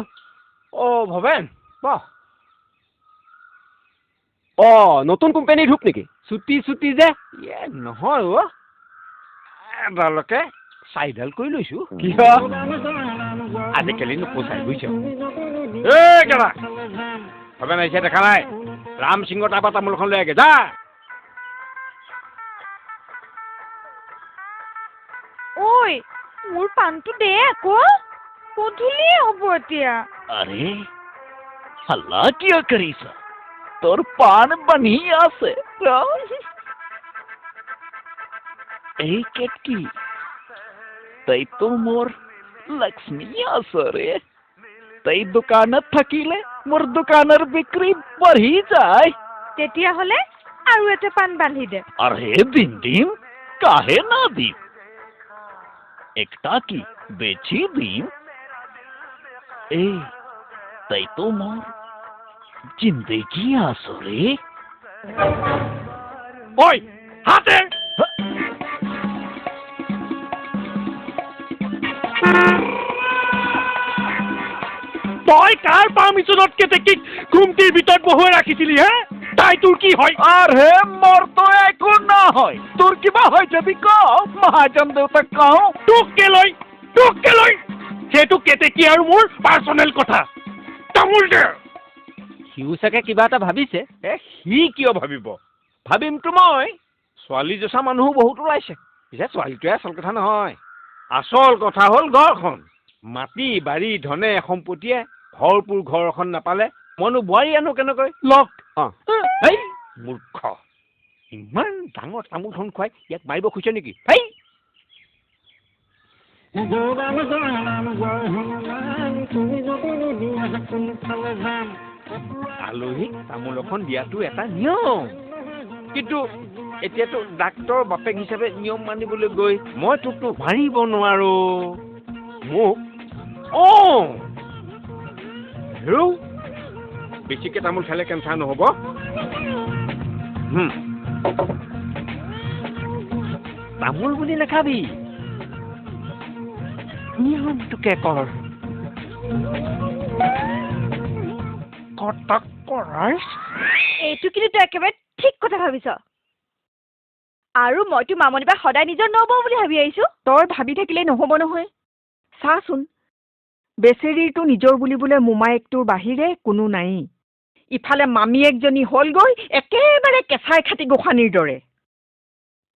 অ' ভৱেন, বাহ। অ' নতুন কোম্পানীৰ ধূপ নেকি? চুটি চুটি যে? নহয় অ', এডালকে চাৰিডাল কৰি লৈছো। কিয় আজিকালি নোপোচাই বুজিছ? এই কেলা ভৱেন আহিছে দেখা নাই? ৰাম সিঙৰ তাৰপৰা তামোলখন লৈ আগে যা। ঐ মোৰ পাণটো দে আকৌ, গধূলিয়ে হ'ব এতিয়া। আৰে হাল্লা কিয় কৰিছ? তোৰ পাণ বান্ধি আছে। এই কেটকি, তাই তো মোৰ লক্ষ্মী আছে ৰে। তাই দোকানত থাকিলে মোৰ দোকানৰ বিক্ৰী বাঢ়ি যায়। তেতিয়াহ'লে আৰু এটা পাণ বান্ধি দে। আৰে দিম দিম, কাহে না দিম। একটা কি বেছি দিম? এই তাই তো মোৰ জিন্দেগী আছো ৰে। ঐ হাতে তই কাৰ পাৰ্মিশ্যনত কেতেকীক ঘুমটিৰ ভিতৰত বহুৱাই ৰাখিছিলি হে? তাই তোৰ কি হয়? আৰে মোৰ তো একো নহয়, তোৰ কিবা হয় যদি ক, মহাজন দেউতাক কওঁ। তোক কেলৈ, তোক কেলৈ? সেইটো কেতেকী আৰু মোৰ পাৰ্চনেল কথা। তামোল দে। সিও চাগে কিবা এটা ভাবিছে। এ সি কিয় ভাবিব? ভাবিমতো মই। ছোৱালী জচা মানুহো বহুত ওলাইছে। পিছে ছোৱালীটোৱে আচল কথা নহয়, আচল কথা হ'ল ঘৰখন। মাটি বাৰী ধনে সম্পত্তিয়ে ভৰপূৰ ঘৰ এখন নাপালে মইনো বোৱাৰী আনো কেনেকৈ? লওক। অঁ, হেই মূৰ্খ, ইমান ডাঙৰ তামোলখন খুৱাই ইয়াক মাৰিব খুজিছ নেকি? হেই আলহীক তামোল এখন দিয়াটো এটা নিয়ম, কিন্তু এতিয়াতো ডাক্তৰ বাপেক হিচাপে নিয়ম মানিবলৈ গৈ মই তোকতো মাৰিব নোৱাৰো। মোক অঁ হেৰৌ, বেছিকৈ তামোল খালে কেঞ্চাৰ নহ'ব। তামোল বুলি নাখাবি, নিয়মটোকে কৰ। কটক কৰাৰ এইটো কিন্তু তই একেবাৰে ঠিক কথা ভাবিছ। আৰু মইতো মামনি বা সদায় নিজৰ নবৌ বুলি ভাবি আহিছো। তই ভাবি থাকিলে নহ'ব নহয়। চাচোন, বেচেৰীৰটো নিজৰ বুলিবলৈ মোমায়েকটোৰ বাহিৰে কোনো নায়েই। ইফালে মামীয়েকজনী হ'লগৈ একেবাৰে কেঁচাই খাটি গোসানীৰ দৰে।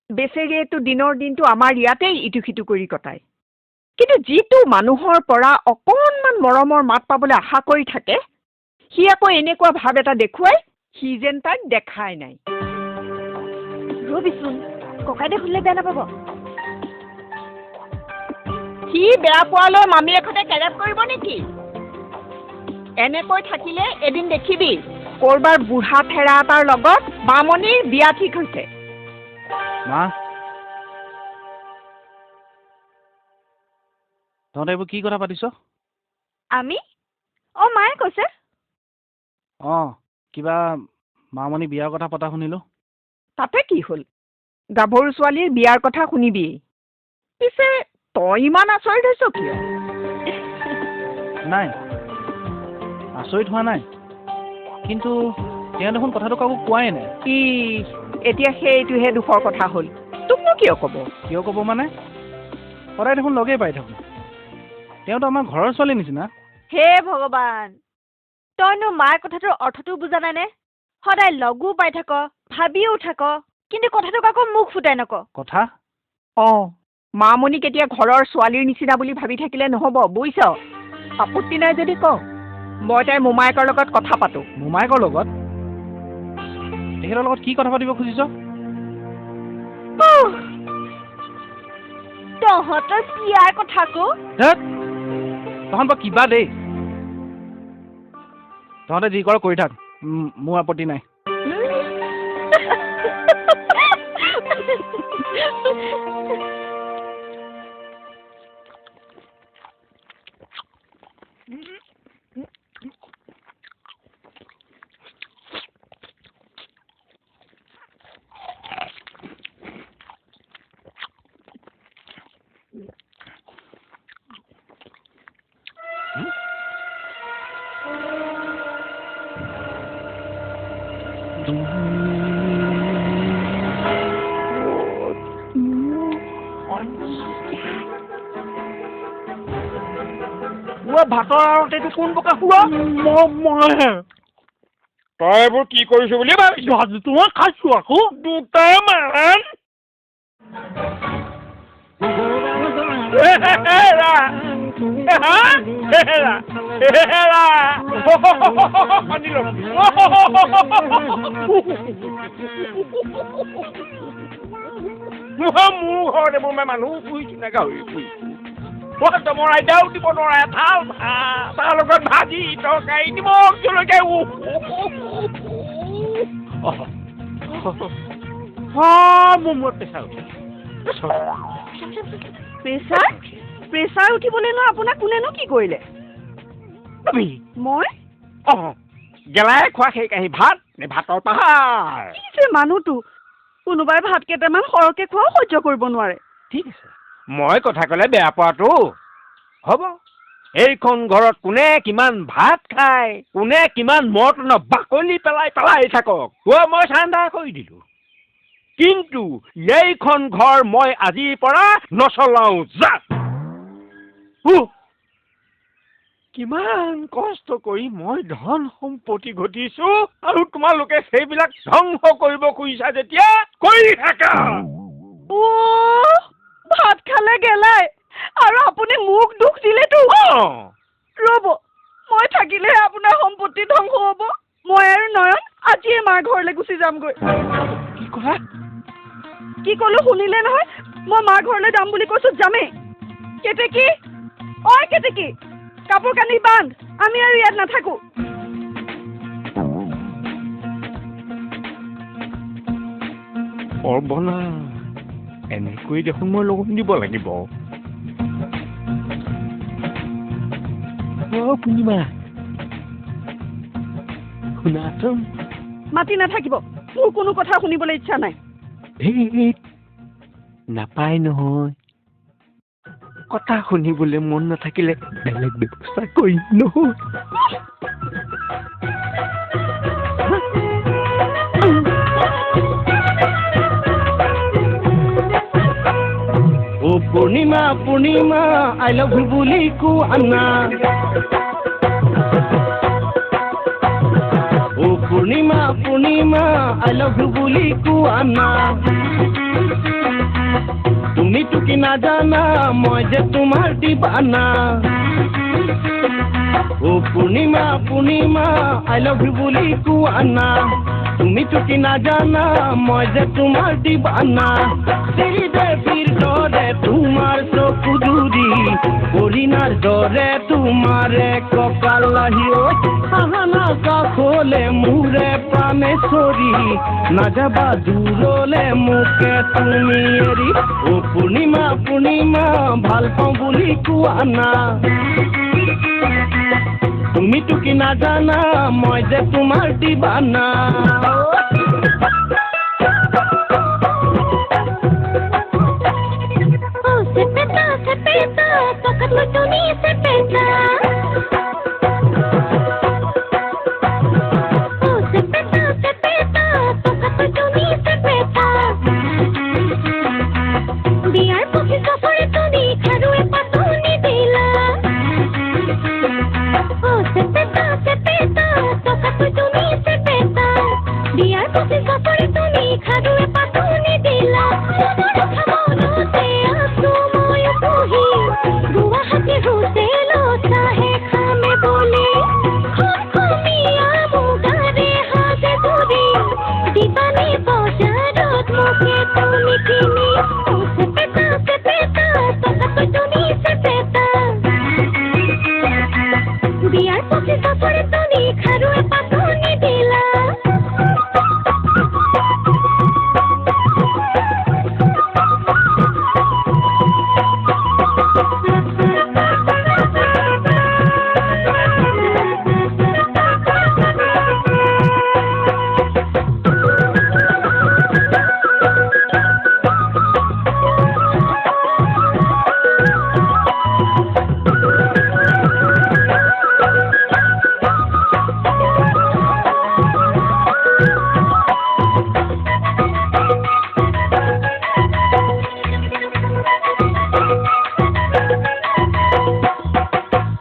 বেচেৰীয়েতো দিনৰ দিনটো আমাৰ ইয়াতেই ইটো সিটো কৰি কটায়। কিন্তু যিটো মানুহৰ পৰা অকণমান মৰমৰ মাত পাবলৈ আশা কৰি থাকে, সি আকৌ এনেকুৱা ভাৱ এটা দেখুৱাই সি যেন তাক দেখাই নাই। ৰবিচোন, ককাইদেউ শুনিলে বেয়া নাপাব। সি বেয়া পোৱালৈ মামীয়েকহঁতে কেৰেপ কৰিব নেকি? এনেকৈ থাকিলে এদিন দেখিবি ক'ৰবাৰ বুঢ়া থেৰা এটাৰ লগত মামনিৰ বিয়া ঠিক হৈছে। মা, তহঁতে এইবোৰ কি কথা পাতিছ? আমি? অ, মায়ে কৈছে। অঁ, কিবা মামনি বিয়াৰ কথা পতা শুনিলোঁ। তাতে কি হ'ল? গাভৰু ছোৱালীৰ বিয়াৰ কথা শুনিবি। পিছে তই ইমান আচৰিত হৈছ কিয়? নাই, আচৰিত হোৱা নাই, কিন্তু তেওঁ দেখোন কথাটো কাকো কোৱাই নাই। ই এতিয়া সেইটোহে দুখৰ কথা হ'ল। তোকনো কিয় ক'ব? কিয় ক'ব মানে, সদায় দেখোন লগেই পাই থাকোঁ। তেওঁতো আমাৰ ঘৰৰ ছোৱালীৰ নিচিনা। হে ভগৱান, তইনো মাৰ কথাটোৰ অৰ্থটো বুজা নাইনে? সদায় লগো পাই থাক, ভাবিও থাক, কিন্তু কথাটো কাকো মুখ ফুটাই নক। কথা? অঁ, মামনিক এতিয়া ঘৰৰ ছোৱালীৰ নিচিনা বুলি ভাবি থাকিলে নহ'ব বুজিছ। আপত্তি নাই যদি ক, মই তাইৰ মোমায়েকৰ লগত কথা পাতোঁ। মোমায়েকৰ লগত? তেখেতৰ লগত কি কথা পাতিব খুজিছ? তহঁতৰ বিয়াৰ কথা কো। তহঁত বাৰু কিবা দেই, তহঁতে যি কৰ কৰি থাক, মোৰ আপত্তি নাই। ভাতৰ আঁৰত এইটো কোন বোকা খুৰা? মইহে। তই এইবোৰ কি কৰিছ বুলি ভাবিছ? ভাজিটো মই খাইছো আকৌ। দুটা মান। মোৰ ঘৰত এইবোৰ মই মানুহ পুহিছো নে গাহৰি পুহিছো? দমৰা আইতাও দিব নোৱাৰে, এথাল ভাত, তাৰ লগত ভাজি তৰকাৰী নিমখ জলকীয়া। মোৰ মূৰত প্ৰেছাৰ উঠে। প্ৰেছাৰ? প্ৰেছাৰ উঠিবলৈ নো আপোনাক কোনেনো কি কৰিলে? তুমি? মই? অঁ, গেলাই খোৱা সেই কাঁহী ভাত নে ভাতৰ পাহাৰ? কি যে মানুহটো, কোনোবাই ভাত কেইটামান সৰহকে খোৱাও সহ্য কৰিব নোৱাৰে। ঠিক আছে, মই কথা ক'লে বেয়া পোৱাটো হ'ব। এইখন ঘৰত কোনে কিমান ভাত খায়, কোনে কিমান মৰ্টনৰ বাকলি পেলাই পেলাই থাকক, মই চান্দা কৰি দিলোঁ। কিন্তু এইখন ঘৰ মই আজিৰ পৰা নচলাওঁ। যা, কিমান কষ্ট কৰি মই ধন সম্পত্তি ঘটিছো আৰু তোমালোকে সেইবিলাক ধ্বংস কৰিব খুজিছা যেতিয়া কৰি থাকা। ভাত খালে গেলাই আৰু আপুনি মোক দুখ দিলেতো। ৰ'ব, মই থাকিলেহে আপোনাৰ সম্পত্তি ধ্বংস হ'ব। মই আৰু নয়ন আজিয়ে মাৰ ঘৰলৈ গুচি যামগৈ। কি ক'লা? কি ক'লো শুনিলে নহয়? মই মাৰ ঘৰলৈ যাম বুলি কৈছো, যামেই। কেতেকী, ঐ কেতেকী, কাপোৰ কানি বান্ধ, আমি আৰু ইয়াত নাথাকো। সৰ্বনা, এনেকৈ দেখোন মই লগুণ দিব লাগিব। অ পূৰ্ণিমা, শুনাচোন। মাতি নাথাকিব, মোৰ কোনো কথা শুনিবলৈ ইচ্ছা নাই। নাপায় নহয়, কথা শুনিবলৈ মন নাথাকিলে বেলেগ ব্যৱস্থা কৰিম নহয়। O Purnima Purnima, I love you বুলি কোৱা না। O Purnima Purnima, I love you বুলি কোৱা না। তুমি তুমিতো কি নাজানা মই যে তোমাৰ দিবানা। O Purnima Purnima I love you বুলি কোৱা না, তুমিতো কি নাজানা মই যে তোমাৰ দিবানা। শ্ৰীদেৱীৰ দৰে তোমাৰ চকু জুৰি, হৰিণাৰ দৰে তোমাৰে কঁকাল আহি ঐ। আহানা কাষলে মোৰে প্ৰাণেশ্বৰী, নাযাবা দূৰলে মোকে তুমি এৰি। অ পূৰ্ণিমা পূৰ্ণিমা ভাল পাওঁ বুলি কোৱা না, তুমিতো কি নাজানা মই যে তোমাৰ দিবানা। ও চেপেটা চেপেটা পকাত মই তুমি চেপেটা, ও চেপেটা চেপেটা পকাত মই তুমি চেপেটা। বিয়াৰ পখী কাপোৰে তুমি খাৰুৱে পাতো নিদিলা, ও চেপেটা চেপেটা পকাত মই তুমি চেপেটা। বিয়াৰ পখী কাপোৰে তুমি খাৰুৱে পাতো নিদিলা। মনৰ আছো মই পঢ়ি গুৱাহাটীৰ হোটেলত চাহে খামে বুলি, খমখমীয়া মুগাৰে সাজে জুৰি দিবানে বজাৰত মোকে তুমি কিনি। ও চেপেটা চেপেটা টকাটো তুমি চেপেটা, বিয়াৰ পখী কাপোৰে তুমি খাৰুৱে পাতো নিদিলা।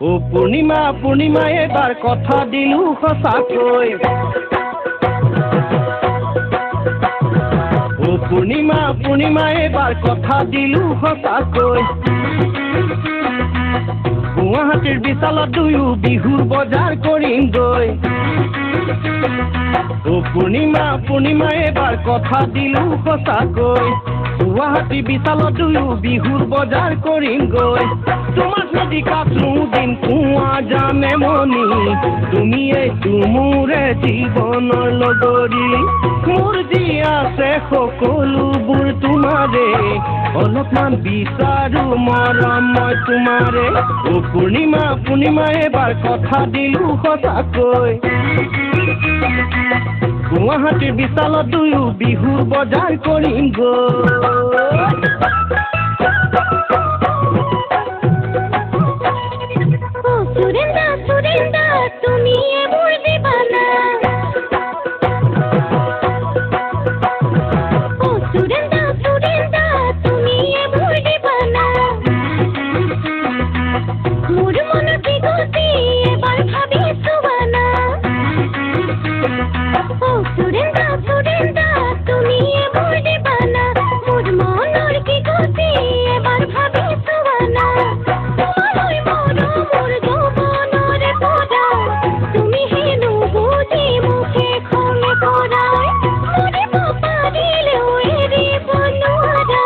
ও পূৰ্ণিমা পূৰ্ণিমা এবাৰ কথা দিলো সঁচাকৈ, ও পূৰ্ণিমা পূৰ্ণিমা এবাৰ কথা দিলো সঁচাকৈ। গুৱাহাটীৰ বিশালত দুয়ো বিহুৰ বজাৰ কৰিম গৈ। ও পূৰ্ণিমা পূৰ্ণিমা এবাৰ কথা দিলো সঁচাকৈ, গুৱাহাটী বিশালত দুয়ো বিহুৰ বজাৰ কৰিম গৈ। তোমাক নেদেখাতো দিন পোৱা জানে মনি, তুমি এইটো মোৰে জীৱনৰ লগৰী। মোৰ যি আছে সকলোবোৰ তোমাৰে, অলপমান বিচাৰো মৰম মই তোমাৰে। ও পূৰ্ণিমা পূৰ্ণিমা এবাৰ কথা দিলো সঁচাকৈ, গুৱাহাটীৰ বিশালত দুয়ো বিহুৰ বজাৰ কৰিম গৈ। ও সুৰেন্দা সুৰেন্দা তুমি মোৰ দিবানা, ও সুৰেন্দা সুৰেন্দা তুমি মোৰ দিবানা। মোৰ মনৰ কি গতি এবাৰ ভাবি চোৱানা, ও সুৰেন্দা সুৰেন্দা তুমি মোৰ দিবানা। মোৰ মনৰ কি গতি এবাৰ ভাবি চোৱানা, তোমালৈ মৰমৰ যৌৱনৰে পৰা তুমি হেনো বুজি মুখে খঙে কৰাই। মৰিব পাৰিলেও এৰিব নোৱাৰা,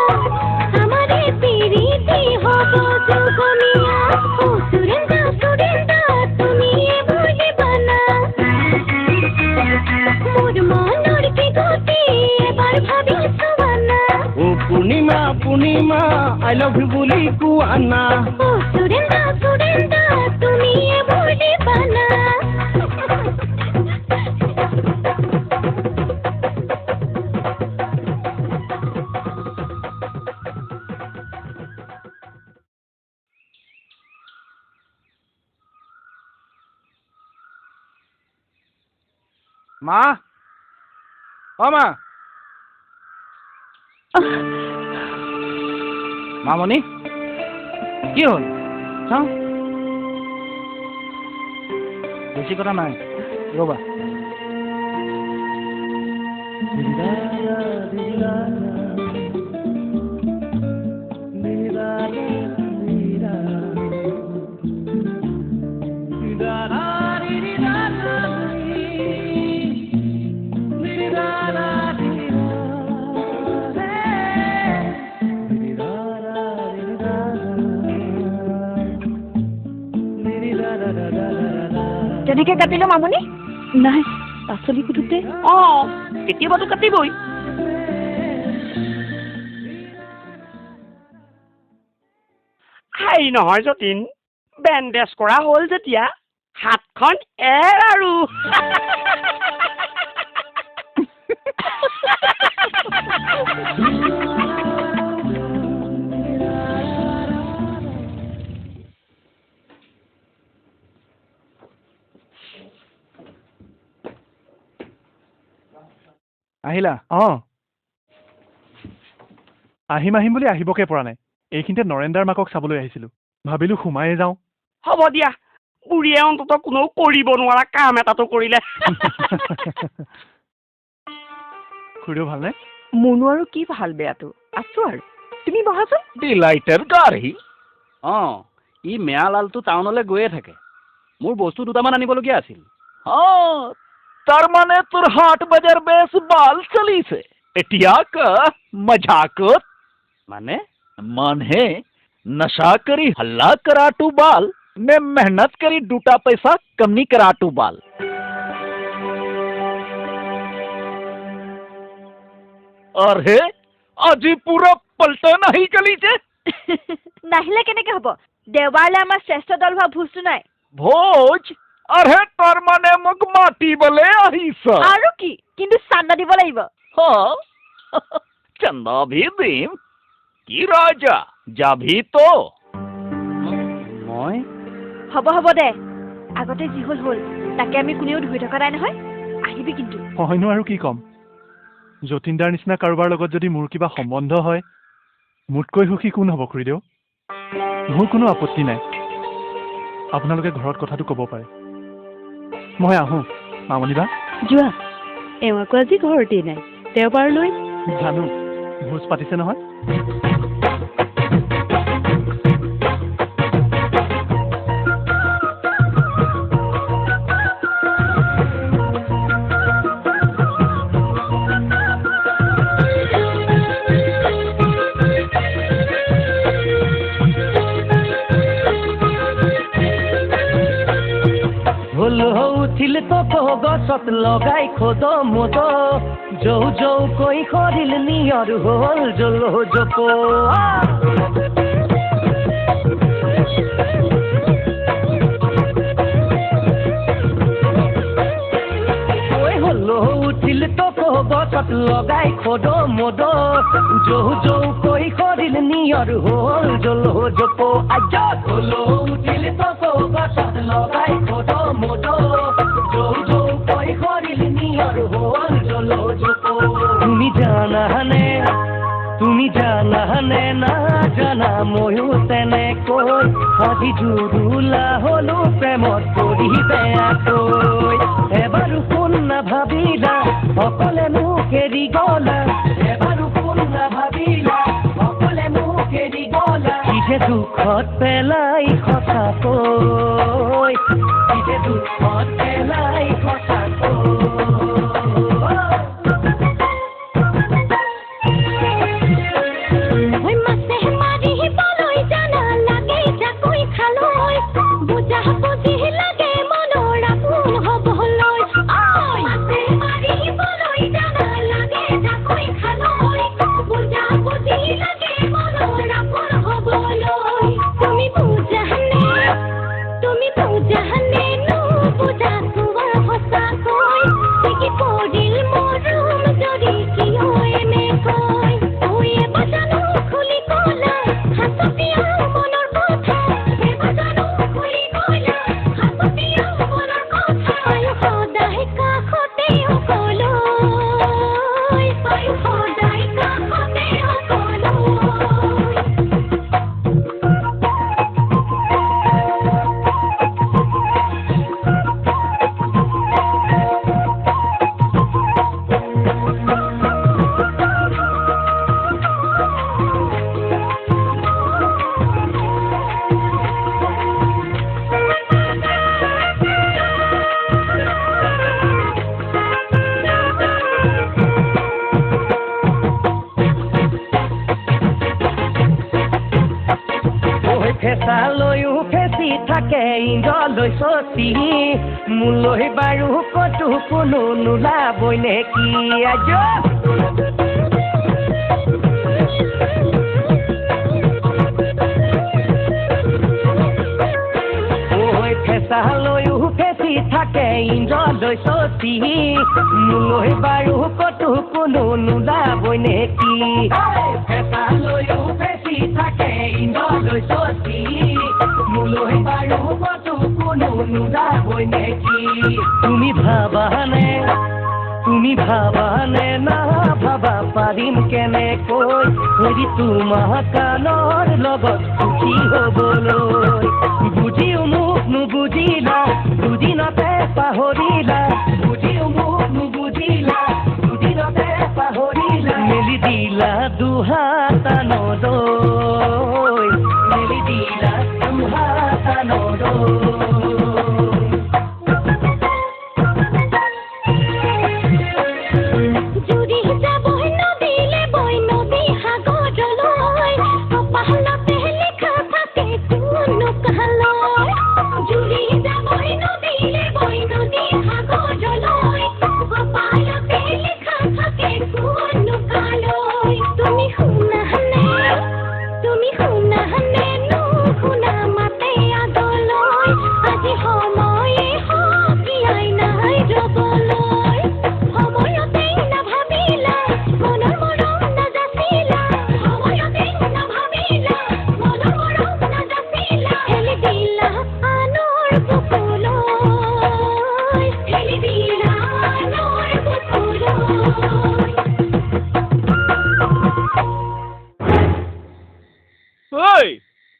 আমাৰে পিৰিতি হ'ব যুগমীয়া। ও সুৰেন্দা সুৰেন্দা তুমি মোৰ দিবানা, মোৰ মনৰ কি গতি এবাৰ ভাবি চোৱানা। ও পূৰ্ণিমা পূৰ্ণিমা I love you বুলি কোৱা না, ও সুৰেন্দা সুৰেন্দা তুমি মোৰ দিবানা। মা, অ মা, মামনি কি হ'ল চাওঁ, বেছি কথা নাই ৰ'বা। অধিকে কাটিলো মামনি? নাই, পাচলি কুটোতে। অ, কেতিয়াবাতো কাটিবই। হেৰি নহয় যতীন, বেণ্ডেজ কৰা হ'ল যেতিয়া হাতখন এৰ আৰু। আহিলা? অঁ, আহিম আহিম বুলি আহিবকে পৰা নাই। এইখিনিতে নৰেন্দাৰ মাকক চাবলৈ আহিছিলোঁ, ভাবিলোঁ সোমায়ে যাওঁ। হ'ব দিয়া, বুঢ়ীয়ে অন্ততঃ কোনেও কৰিব নোৱাৰা কাম এটাতো কৰিলে। খুৰীদেউ ভালনে? মোৰনো আৰু কি ভাল বেয়াটো, আছো আৰু। তুমি বহাচোন। ডিলাইটেড গাড়ী। অঁ, ই মেয়ালালটো টাউনলৈ গৈয়ে থাকে। মোৰ বস্তু দুটামান আনিবলগীয়া আছিল। অঁ, তাৰমানে তোৰ হাট বজাৰ বেছ ভাল চলিছে এতিয়া। ক মজাকত মানে? মানুহে নশা কৰি হাল্লা কৰাটো বাল নে মেহনত কৰি দুটা পইচা কমনি কৰাটো বাল? আৰে আজি পুৰা পল্টন আহি গলি যে। নাহিলে কেনেকে হ'ব? দেওবাৰলৈ আমাৰ শ্ৰেষ্ঠ দল হোৱা ভোজটো নাই? ভোজ? আৰে তাৰ মানে মোক মাতিবলে আহিছ? আৰু কি, কিন্তু চান্দা দিব লাগিব। চন্দা ভি দিম। কি ৰাজা, যাবি তো? মই? হ'ব হ'ব দে, আগতে যি হ'ল হ'ল, তাকে আমি কোনেও ধৰি থকা নাই নহয়। আহিবি কিন্তু। হয়নো আৰু কি ক'ম, যতীনদাৰ নিচিনা কাৰোবাৰ লগত যদি মোৰ কিবা সম্বন্ধ হয়, মোতকৈ সুখী কোন হ'ব খুৰীদেউ? মোৰ কোনো আপত্তি নাই, আপোনালোকে ঘৰত কথাটো ক'ব পাৰে। মই আহোঁ মামনি বা। যোৱা, এওঁ আকৌ আজি ঘৰতেই নাই, দেওবাৰলৈ। জানো, ভোজ পাতিছে নহয়। উঠিল টকৌ গছত লগাই খোদ মোদ, জৌ জৌ কৈ সৰিল নিয়ৰ হ'ল জল জপ। হলো উঠিল টকৌ গছত লগাই খোদ মোদ, জৌ জৌ কৈ সৰিল নিয়ৰ হ'ল জল জপ। আজ হলো উঠিল টকৌ গছত লগাই খোদ মোদ, জৌ জৌ কৈ সৰিল নিয়ৰ হ'ল জল জপ। তুমি জানানে, তুমি জানানে না জানা, ময়ো তেনেকৈ আজি জুৰুলা হলো প্ৰেমত পৰি বেয়াকৈ। এবাৰো কোন নাভাবিলা অকলে মোক এৰি গলা, এবাৰো কোন নাভাবিলা অকলে মোক এৰি গলা। কি যে দুখত পেলাই সঁচাকৈ, কি যে দুখত পেলাই সঁচাকৈ। থাকে ইন্দ্ৰলৈ চচি, মোলৈ বাৰু ক'তো কোনো নোলাবই নেকি? আজ ফেঁচালৈও ফেঁচি থাকে ইন্দ্ৰলৈ চচি, মোলৈ বাৰু ক'তো কোনো নোলাবই নেকি? ফেঁচালৈও ফেঁচি থাকে ইন্দ্ৰলৈ চচি, মোলৈ বাৰু ক'তো কোনো নোলাবই নেকি? তুমি ভাবানে, তুমি ভাবানে না ভাবা পাৰিম কেনেকৈ এৰি তোমাৰ কাণৰ লগত সুখী হ'বলৈ? বুজিও মোক নুবুজিলা, দুদিনতে পাহৰিলা, বুজিও মোক নুবুজিলা, দুদিনতে পাহৰিলা, মেলি দিলা দুহাত আনলৈ, মেলি দিলা দুহাত আনলৈ।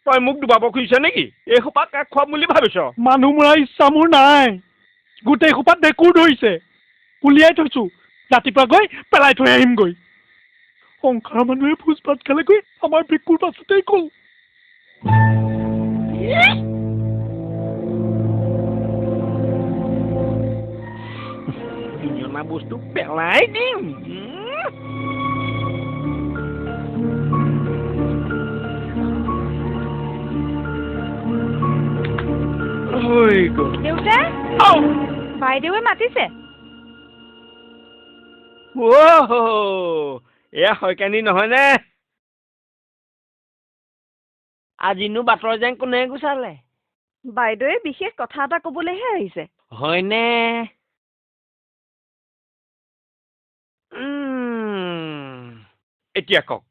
তই মোক ডুবাব খুজিছ নেকি? এই সোপা কাক খুৱাম বুলি ভাবিছ? মানুহ মৰা ইচ্ছা মোৰ নাই। গোটেই সোপাত ভেঁকুৰ ধৰিছে, উলিয়াই থৈছো, ৰাতিপুৱা গৈ পেলাই থৈ আহিমগৈ। সংসাৰৰ মানুহে ভোজ ভাত খালেগৈ, আমাৰ ভেঁকুৰ পাছতেই গ'ল। বস্তু পেলাই দিম। দেউতা, বাইদেৱে মাতিছে। এয়া শইকীয়ানী নহয়নে? আজিনো বাটৰ জেং কোনে গুচালে? বাইদেৱে বিশেষ কথা এটা ক'বলৈহে আহিছে। হয়নে? এতিয়া কওক।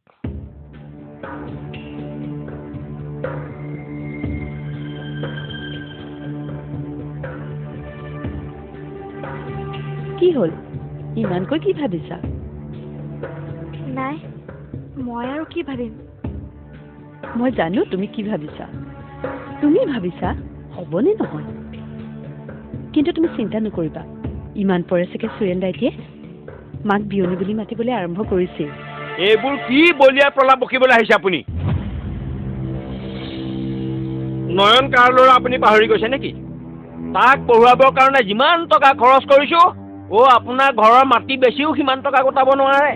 কি হ'ল, ইমানকৈ কি ভাবিছা? নাই, মই আৰু কি ভাবিম? মই জানো তুমি কি ভাবিছা। তুমি ভাবিছা হ'বনে নহয়, কিন্তু তুমি চিন্তা নকৰিবা। ইমান পৰে চাগে সুৰেন দাইটিয়ে মাক বিয়নী বুলি মাতিবলৈ আৰম্ভ কৰিছিল। এইবোৰ কি বলিয়া প্ৰলাপ বকিবলৈ আহিছে আপুনি? নয়ন কাৰ ল'ৰা আপুনি পাহৰি গৈছে নেকি? তাক পঢ়ুৱাবৰ কাৰণে যিমান টকা খৰচ কৰিছোঁ, অ' আপোনাৰ ঘৰৰ মাটি বেছিও সিমান টকা গোটাব নোৱাৰে।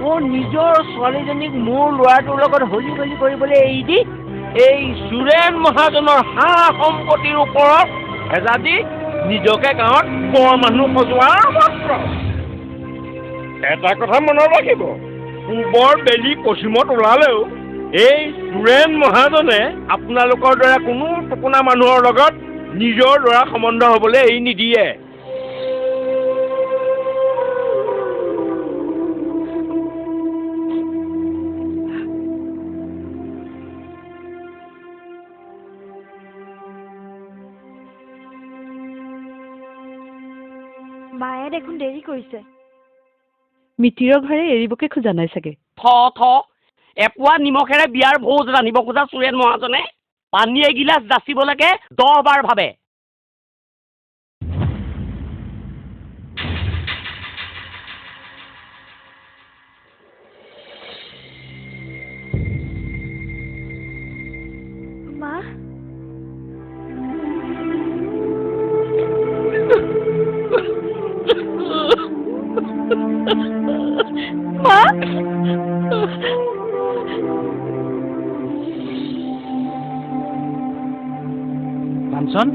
অ' নিজৰ ছোৱালীজনীক মোৰ ল'ৰাটোৰ লগত হলি গলি কৰিবলৈ এৰি দি এই সুৰেন মহাজনৰ সা সম্পত্তিৰ ওপৰত হেজা দি নিজকে গাঁৱত বৰ মানুহ সজোৱাৰ মাত্ৰ। এটা কথা মনত ৰাখিব, পূবৰ বেলি পশ্চিমত ওলালেও এই সুৰেন মহাজনে আপোনালোকৰ দৰে কোনো টোকোনা মানুহৰ লগত নিজৰ ল'ৰা সম্বন্ধ হ'বলৈ এৰি নিদিয়ে। মায়ে দেখোন দেৰি কৰিছে। মিতিৰৰ ঘৰে এৰিবকে খোজা নাই চাগে। থ থ, এপোৱা নিমখেৰে বিয়াৰ ভোজ ৰান্ধিব খোজা সুৰেন মহাজনে পানী এগিলাচ যাচিবলৈকে 10 বাৰ ভাবে। মা, মা, কাঞ্চন,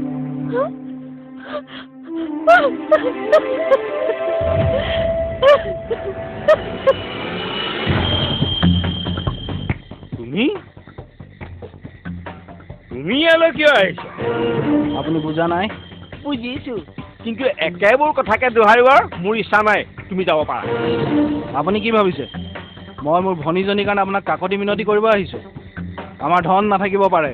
তুমি তুমি ইয়ালৈ কিয় আহিছা? আপুনি বুজা নাই? বুজিছো, কিন্তু একেবোৰ কথাকে দোহাৰিবৰ মোৰ ইচ্ছা নাই। তুমি যাব পাৰা। আপুনি কি ভাবিছে মই মোৰ ভনীজনীৰ কাৰণে আপোনাক কাকতি মিনতি কৰিব আহিছোঁ? আমাৰ ধন নাথাকিব পাৰে,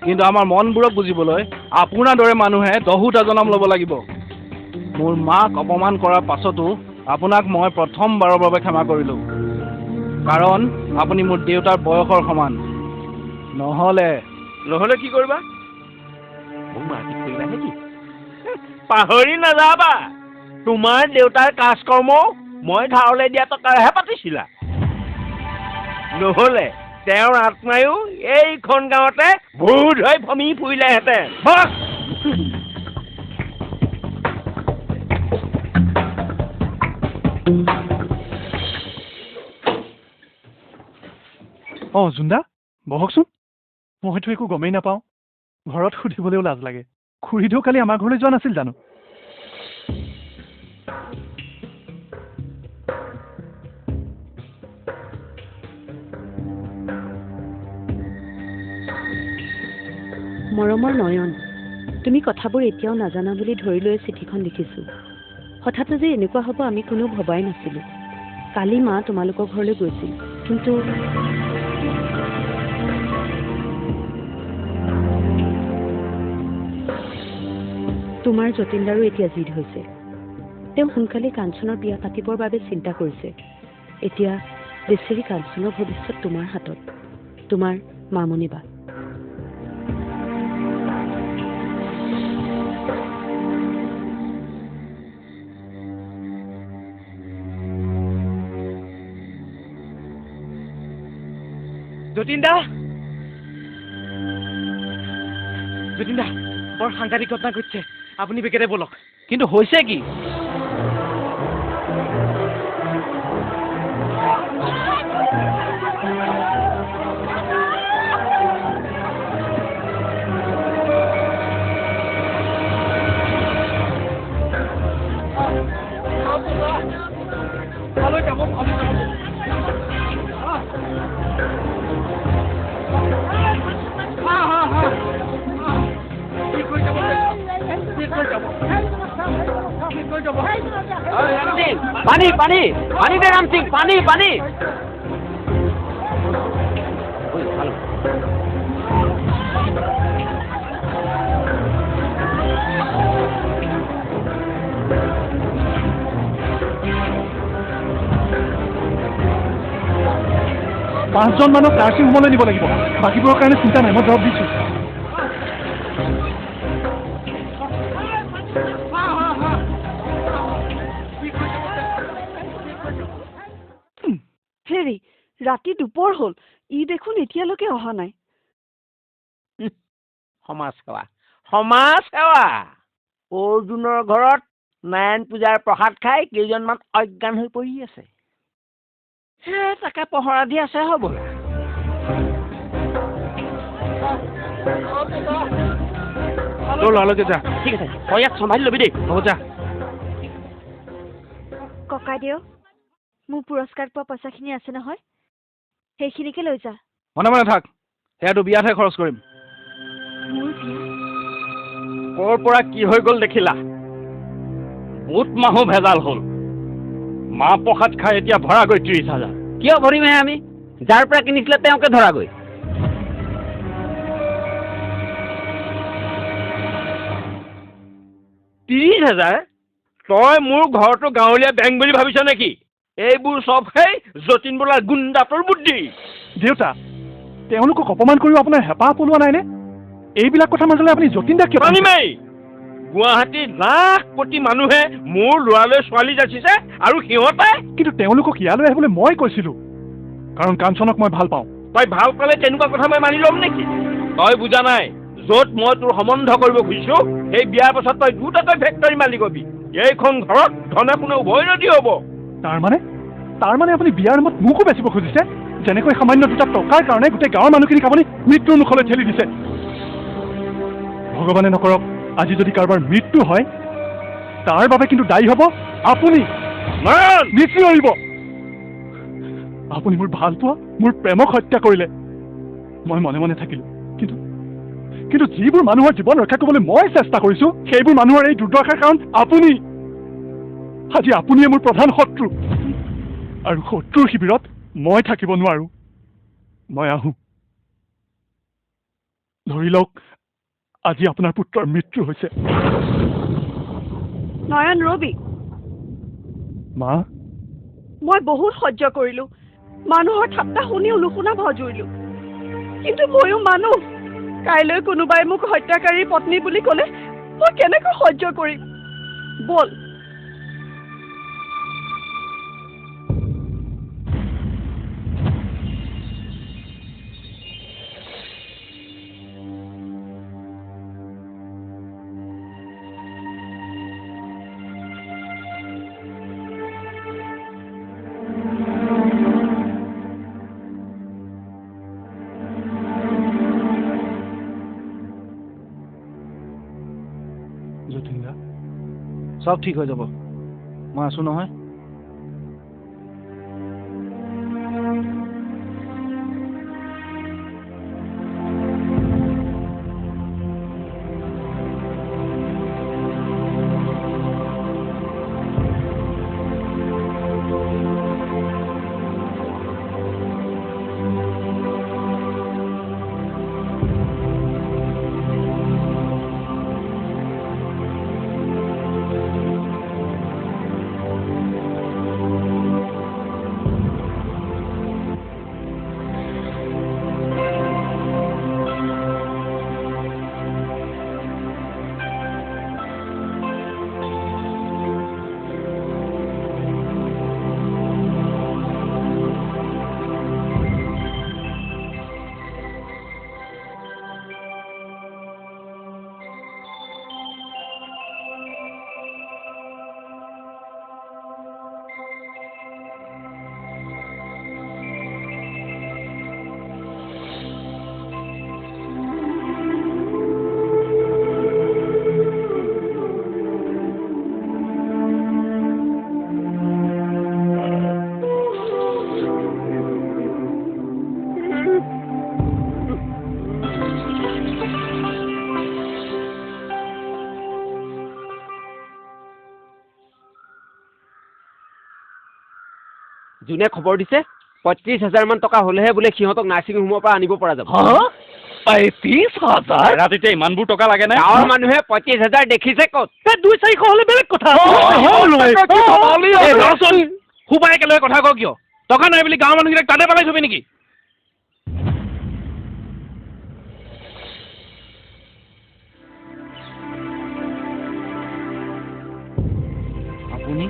কিন্তু আমাৰ মনবোৰক বুজিবলৈ আপোনাৰ দৰে মানুহে দহোটা জনম ল'ব লাগিব। মোৰ মাক অপমান কৰাৰ পাছতো আপোনাক মই প্ৰথমবাৰৰ বাবে ক্ষমা কৰিলোঁ, কাৰণ আপুনি মোৰ দেউতাৰ বয়সৰ সমান। নহ'লে নহ'লে কি কৰিবা? মোক মাৰপিট কৰিবা নেকি? পাহৰি নাযাবা, তোমাৰ দেউতাৰ কাজ কৰ্ম মই ধাৰলৈ দিয়া টকাৰেহে পাতিছিলা। নহ'লে তেওঁৰ আত্মায়ো এইখন গাঁৱতে ভূত হৈ ভমি ফুৰিলেহেঁতেন। অঁ জোনদা, বহকচোন। মইতো একো গমেই নাপাওঁ, ঘৰত সুধিবলৈও লাজ লাগে। খুৰীদেউ কালি আমাৰ ঘৰলৈ যোৱা নাছিল জানো? মৰমৰ নয়ন, তুমি কথাবোৰ এতিয়াও নাজানা বুলি ধৰি লৈ চিঠিখন লিখিছোঁ। হঠাতে যে এনেকুৱা হ'ব আমি কোনেও ভবাই নাছিলোঁ। কালি মা তোমালোকৰ ঘৰলৈ গৈছিল, কিন্তু তোমাৰ যতীনদাৰো এতিয়া জিদ হৈছে। তেওঁ সোনকালে কাঞ্চনৰ বিয়া পাতিবৰ বাবে চিন্তা কৰিছে। এতিয়া বেচেৰি কাঞ্চনৰ ভৱিষ্যত তোমাৰ হাতত। তোমাৰ মামনি বা। যতীন দা, যতীন দা, বৰ সাংঘাতিক ঘটনা ঘটিছে। আপুনি বেগেৰে বলক। কিন্তু হৈছে কি? পানী পানী পানী দে ৰামসিং, পানী পানী। পাঁচজন মানুহক নাৰ্ছিং হোমলৈ নিব লাগিব, বাকীবোৰৰ কাৰণে চিন্তা নাই, মই দৰৱ দিছোঁ। হেৰি, ৰাতি দুপৰ হ'ল, ই দেখোন এতিয়ালৈকে অহা নাই। সমাজ সেৱা, সমাজ সেৱা। অৰ্জুনৰ ঘৰত নাৰায়ণ পূজাৰ প্ৰসাদ খাই কেইজনমান অজ্ঞান হৈ পৰি আছে। হে, তাকে পহৰা দি আছে হ'বলা। তোৰ লৰালৰিকে যা। ঠিক আছে, তই ইয়াক চম্ভালি ল'বি দেই। হ'ব যা। ককাইদেউ, মোৰ পুৰস্কাৰ পোৱা পইচাখিনি আছে নহয়, সেইখিনিকে লৈ যা। মনে মনে থাক, সেয়াটো বিয়াতহে খৰচ কৰিম। মোৰ বিয়া? ক'ৰ পৰা কি হৈ গ'ল দেখিলা? বুট মাহো ভেজাল হ'ল। মাহ প্ৰসাদ খাই এতিয়া ভৰাগৈ 30,000। কিয় ভৰিমহে আমি? যাৰ পৰা কিনিছিলে তেওঁকে ধৰাগৈ। 30,000? তই মোৰ ঘৰটো গাঁৱলীয়া বেংক বুলি ভাবিছ নেকি? এইবোৰ চব সেই যতীন বোলাৰ গুণ্ডাটোৰ বুদ্ধি। দেউতা, তেওঁলোকক অপমান কৰিও আপোনাৰ হেঁপাহ পলোৱা নাইনে? এইবিলাক কথাৰ মাজলৈ আপুনি যতীন দাক কিয় টানিমেই? গুৱাহাটীৰ লাখ কোটি মানুহে মোৰ ল'ৰালৈ ছোৱালী যাচিছে আৰু সিহঁতে। কিন্তু তেওঁলোকক ইয়ালৈ আহিবলৈ মই কৈছিলোঁ, কাৰণ কাঞ্চনক মই ভাল পাওঁ। তই ভাল পালে তেনেকুৱা কথা মই মানি ল'ম নেকি? তই বুজা নাই, য'ত মই তোৰ সম্বন্ধ কৰিব খুজিছোঁ, সেই বিয়াৰ পাছত তই দুটাকৈ ফেক্টৰী মালিক হবি। এইখন ঘৰত ধনে সোণে উভয় নদী হ'ব। তাৰমানে আপুনি বিয়াৰ নামত মোকো বেচিব খুজিছে? যেনেকৈ সামান্য দুটা টকাৰ কাৰণে গোটেই গাঁৱৰ মানুহখিনিক আপুনি মৃত্যুৰ মুখলৈ ঠেলি দিছে। ভগৱানে নকৰক আজি যদি কাৰোবাৰ মৃত্যু হয়, তাৰ বাবে কিন্তু দায়ী হ'ব আপুনি। নিচিঞৰিব। আপুনি মোৰ ভাল পোৱা, মোৰ প্ৰেমক হত্যা কৰিলে। মই মনে মনে থাকিলো, কিন্তু কিন্তু যিবোৰ মানুহৰ জীৱন ৰক্ষা কৰিবলৈ মই চেষ্টা কৰিছো, সেইবোৰ মানুহৰ এই দুৰ্দশাৰ কাৰণ আপুনি। আজি আপুনিয়ে মোৰ প্ৰধান শত্ৰু, আৰু শত্ৰুৰ শিবিৰত মই থাকিব নোৱাৰো। মই আহোঁ। ধৰি লওক আজি আপোনাৰ পুত্ৰৰ মৃত্যু হৈছে। নয়ন, ৰবি। মা, মই বহুত সহ্য কৰিলো, মানুহৰ ঠাট্টা শুনিও নুশুনা ভাও জুৰিলো, কিন্তু ময়ো মানুহ। কাইলৈ কোনোবাই মোক হত্যাকাৰীৰ পত্নী বুলি ক'লে মই কেনেকৈ সহ্য কৰিম? ব'ল। চব ঠিক হৈ যাব, মই আছো নহয়। যোনে খবৰ দিছে 35,000 মান টকা হ'লেহে বোলে সিহঁতক নাৰ্ছিং হোমৰ পৰা আনিব পৰা যাব। 35,000? ৰাতিতে ইমানবোৰ টকা লাগে নে? গাঁৱৰ মানুহে 35,000 দেখিছে ক'ত? 200-400 হ'লে বেলেগ কথা। সোপাই একেলগে কথা কওঁ কিয়? টকা নাই বুলি গাঁৱৰ মানুহকেইটাক তাতে পেলাই থবি নেকি? আপুনি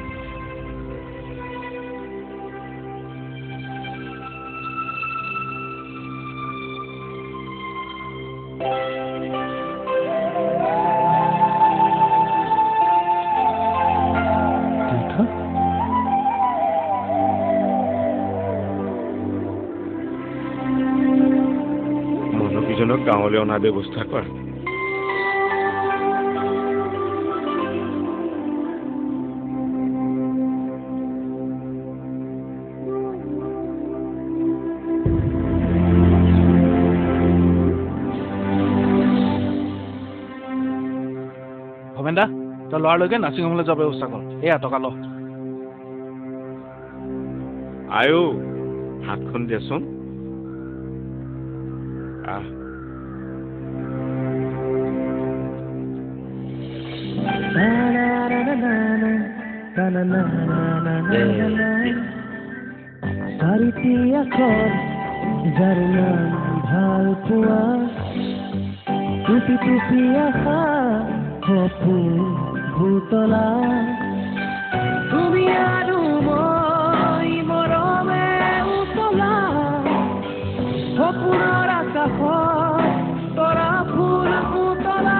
মানুহকেইজনক গাঁৱলৈ অনাৰ ব্যৱস্থা কৰা। ভৱেন দা, তই ল'ৰালৈকে নাৰ্ছিং হোমলৈ যোৱাৰ ব্যৱস্থা কৰ। এয়া টকা ল। আয়ো, হাতখন দেচোন। আহ, চাৰিটি আখৰ যাৰ নাম ভাল পোৱা, টুপি টুপি আশা সপোন ভুতলা, তুমি আৰু মই মৰমে উতলা, সপোনৰ আকাশত তৰা ফুল পুতলা।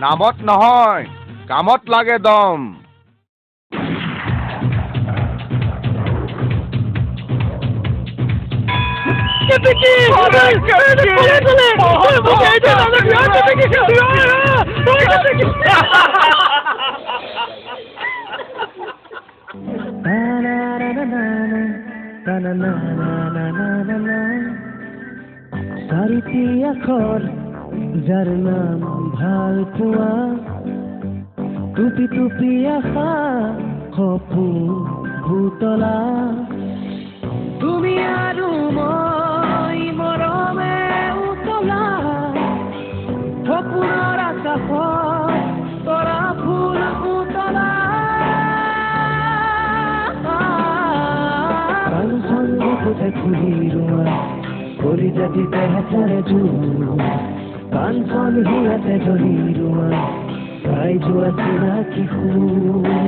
নামত নহয়, কামত লাগে দম। চাৰিটি আখৰ যাৰ নাম ভাল পোৱা, টুপি টুপি আশা সপোন ভুতলা। তুমি আৰু মই মৰমে উতলা, সপোনৰ আকাশত তৰা ফুল উতলা। কাঞ্চন বুকুতে ফুলি ৰোৱা কলিজাটিতে হেঁচাৰে জোৰ, কাঞ্চন হিয়াতে জ্বলি ৰোৱা গাই যোৱা চিনাকি সুৰ।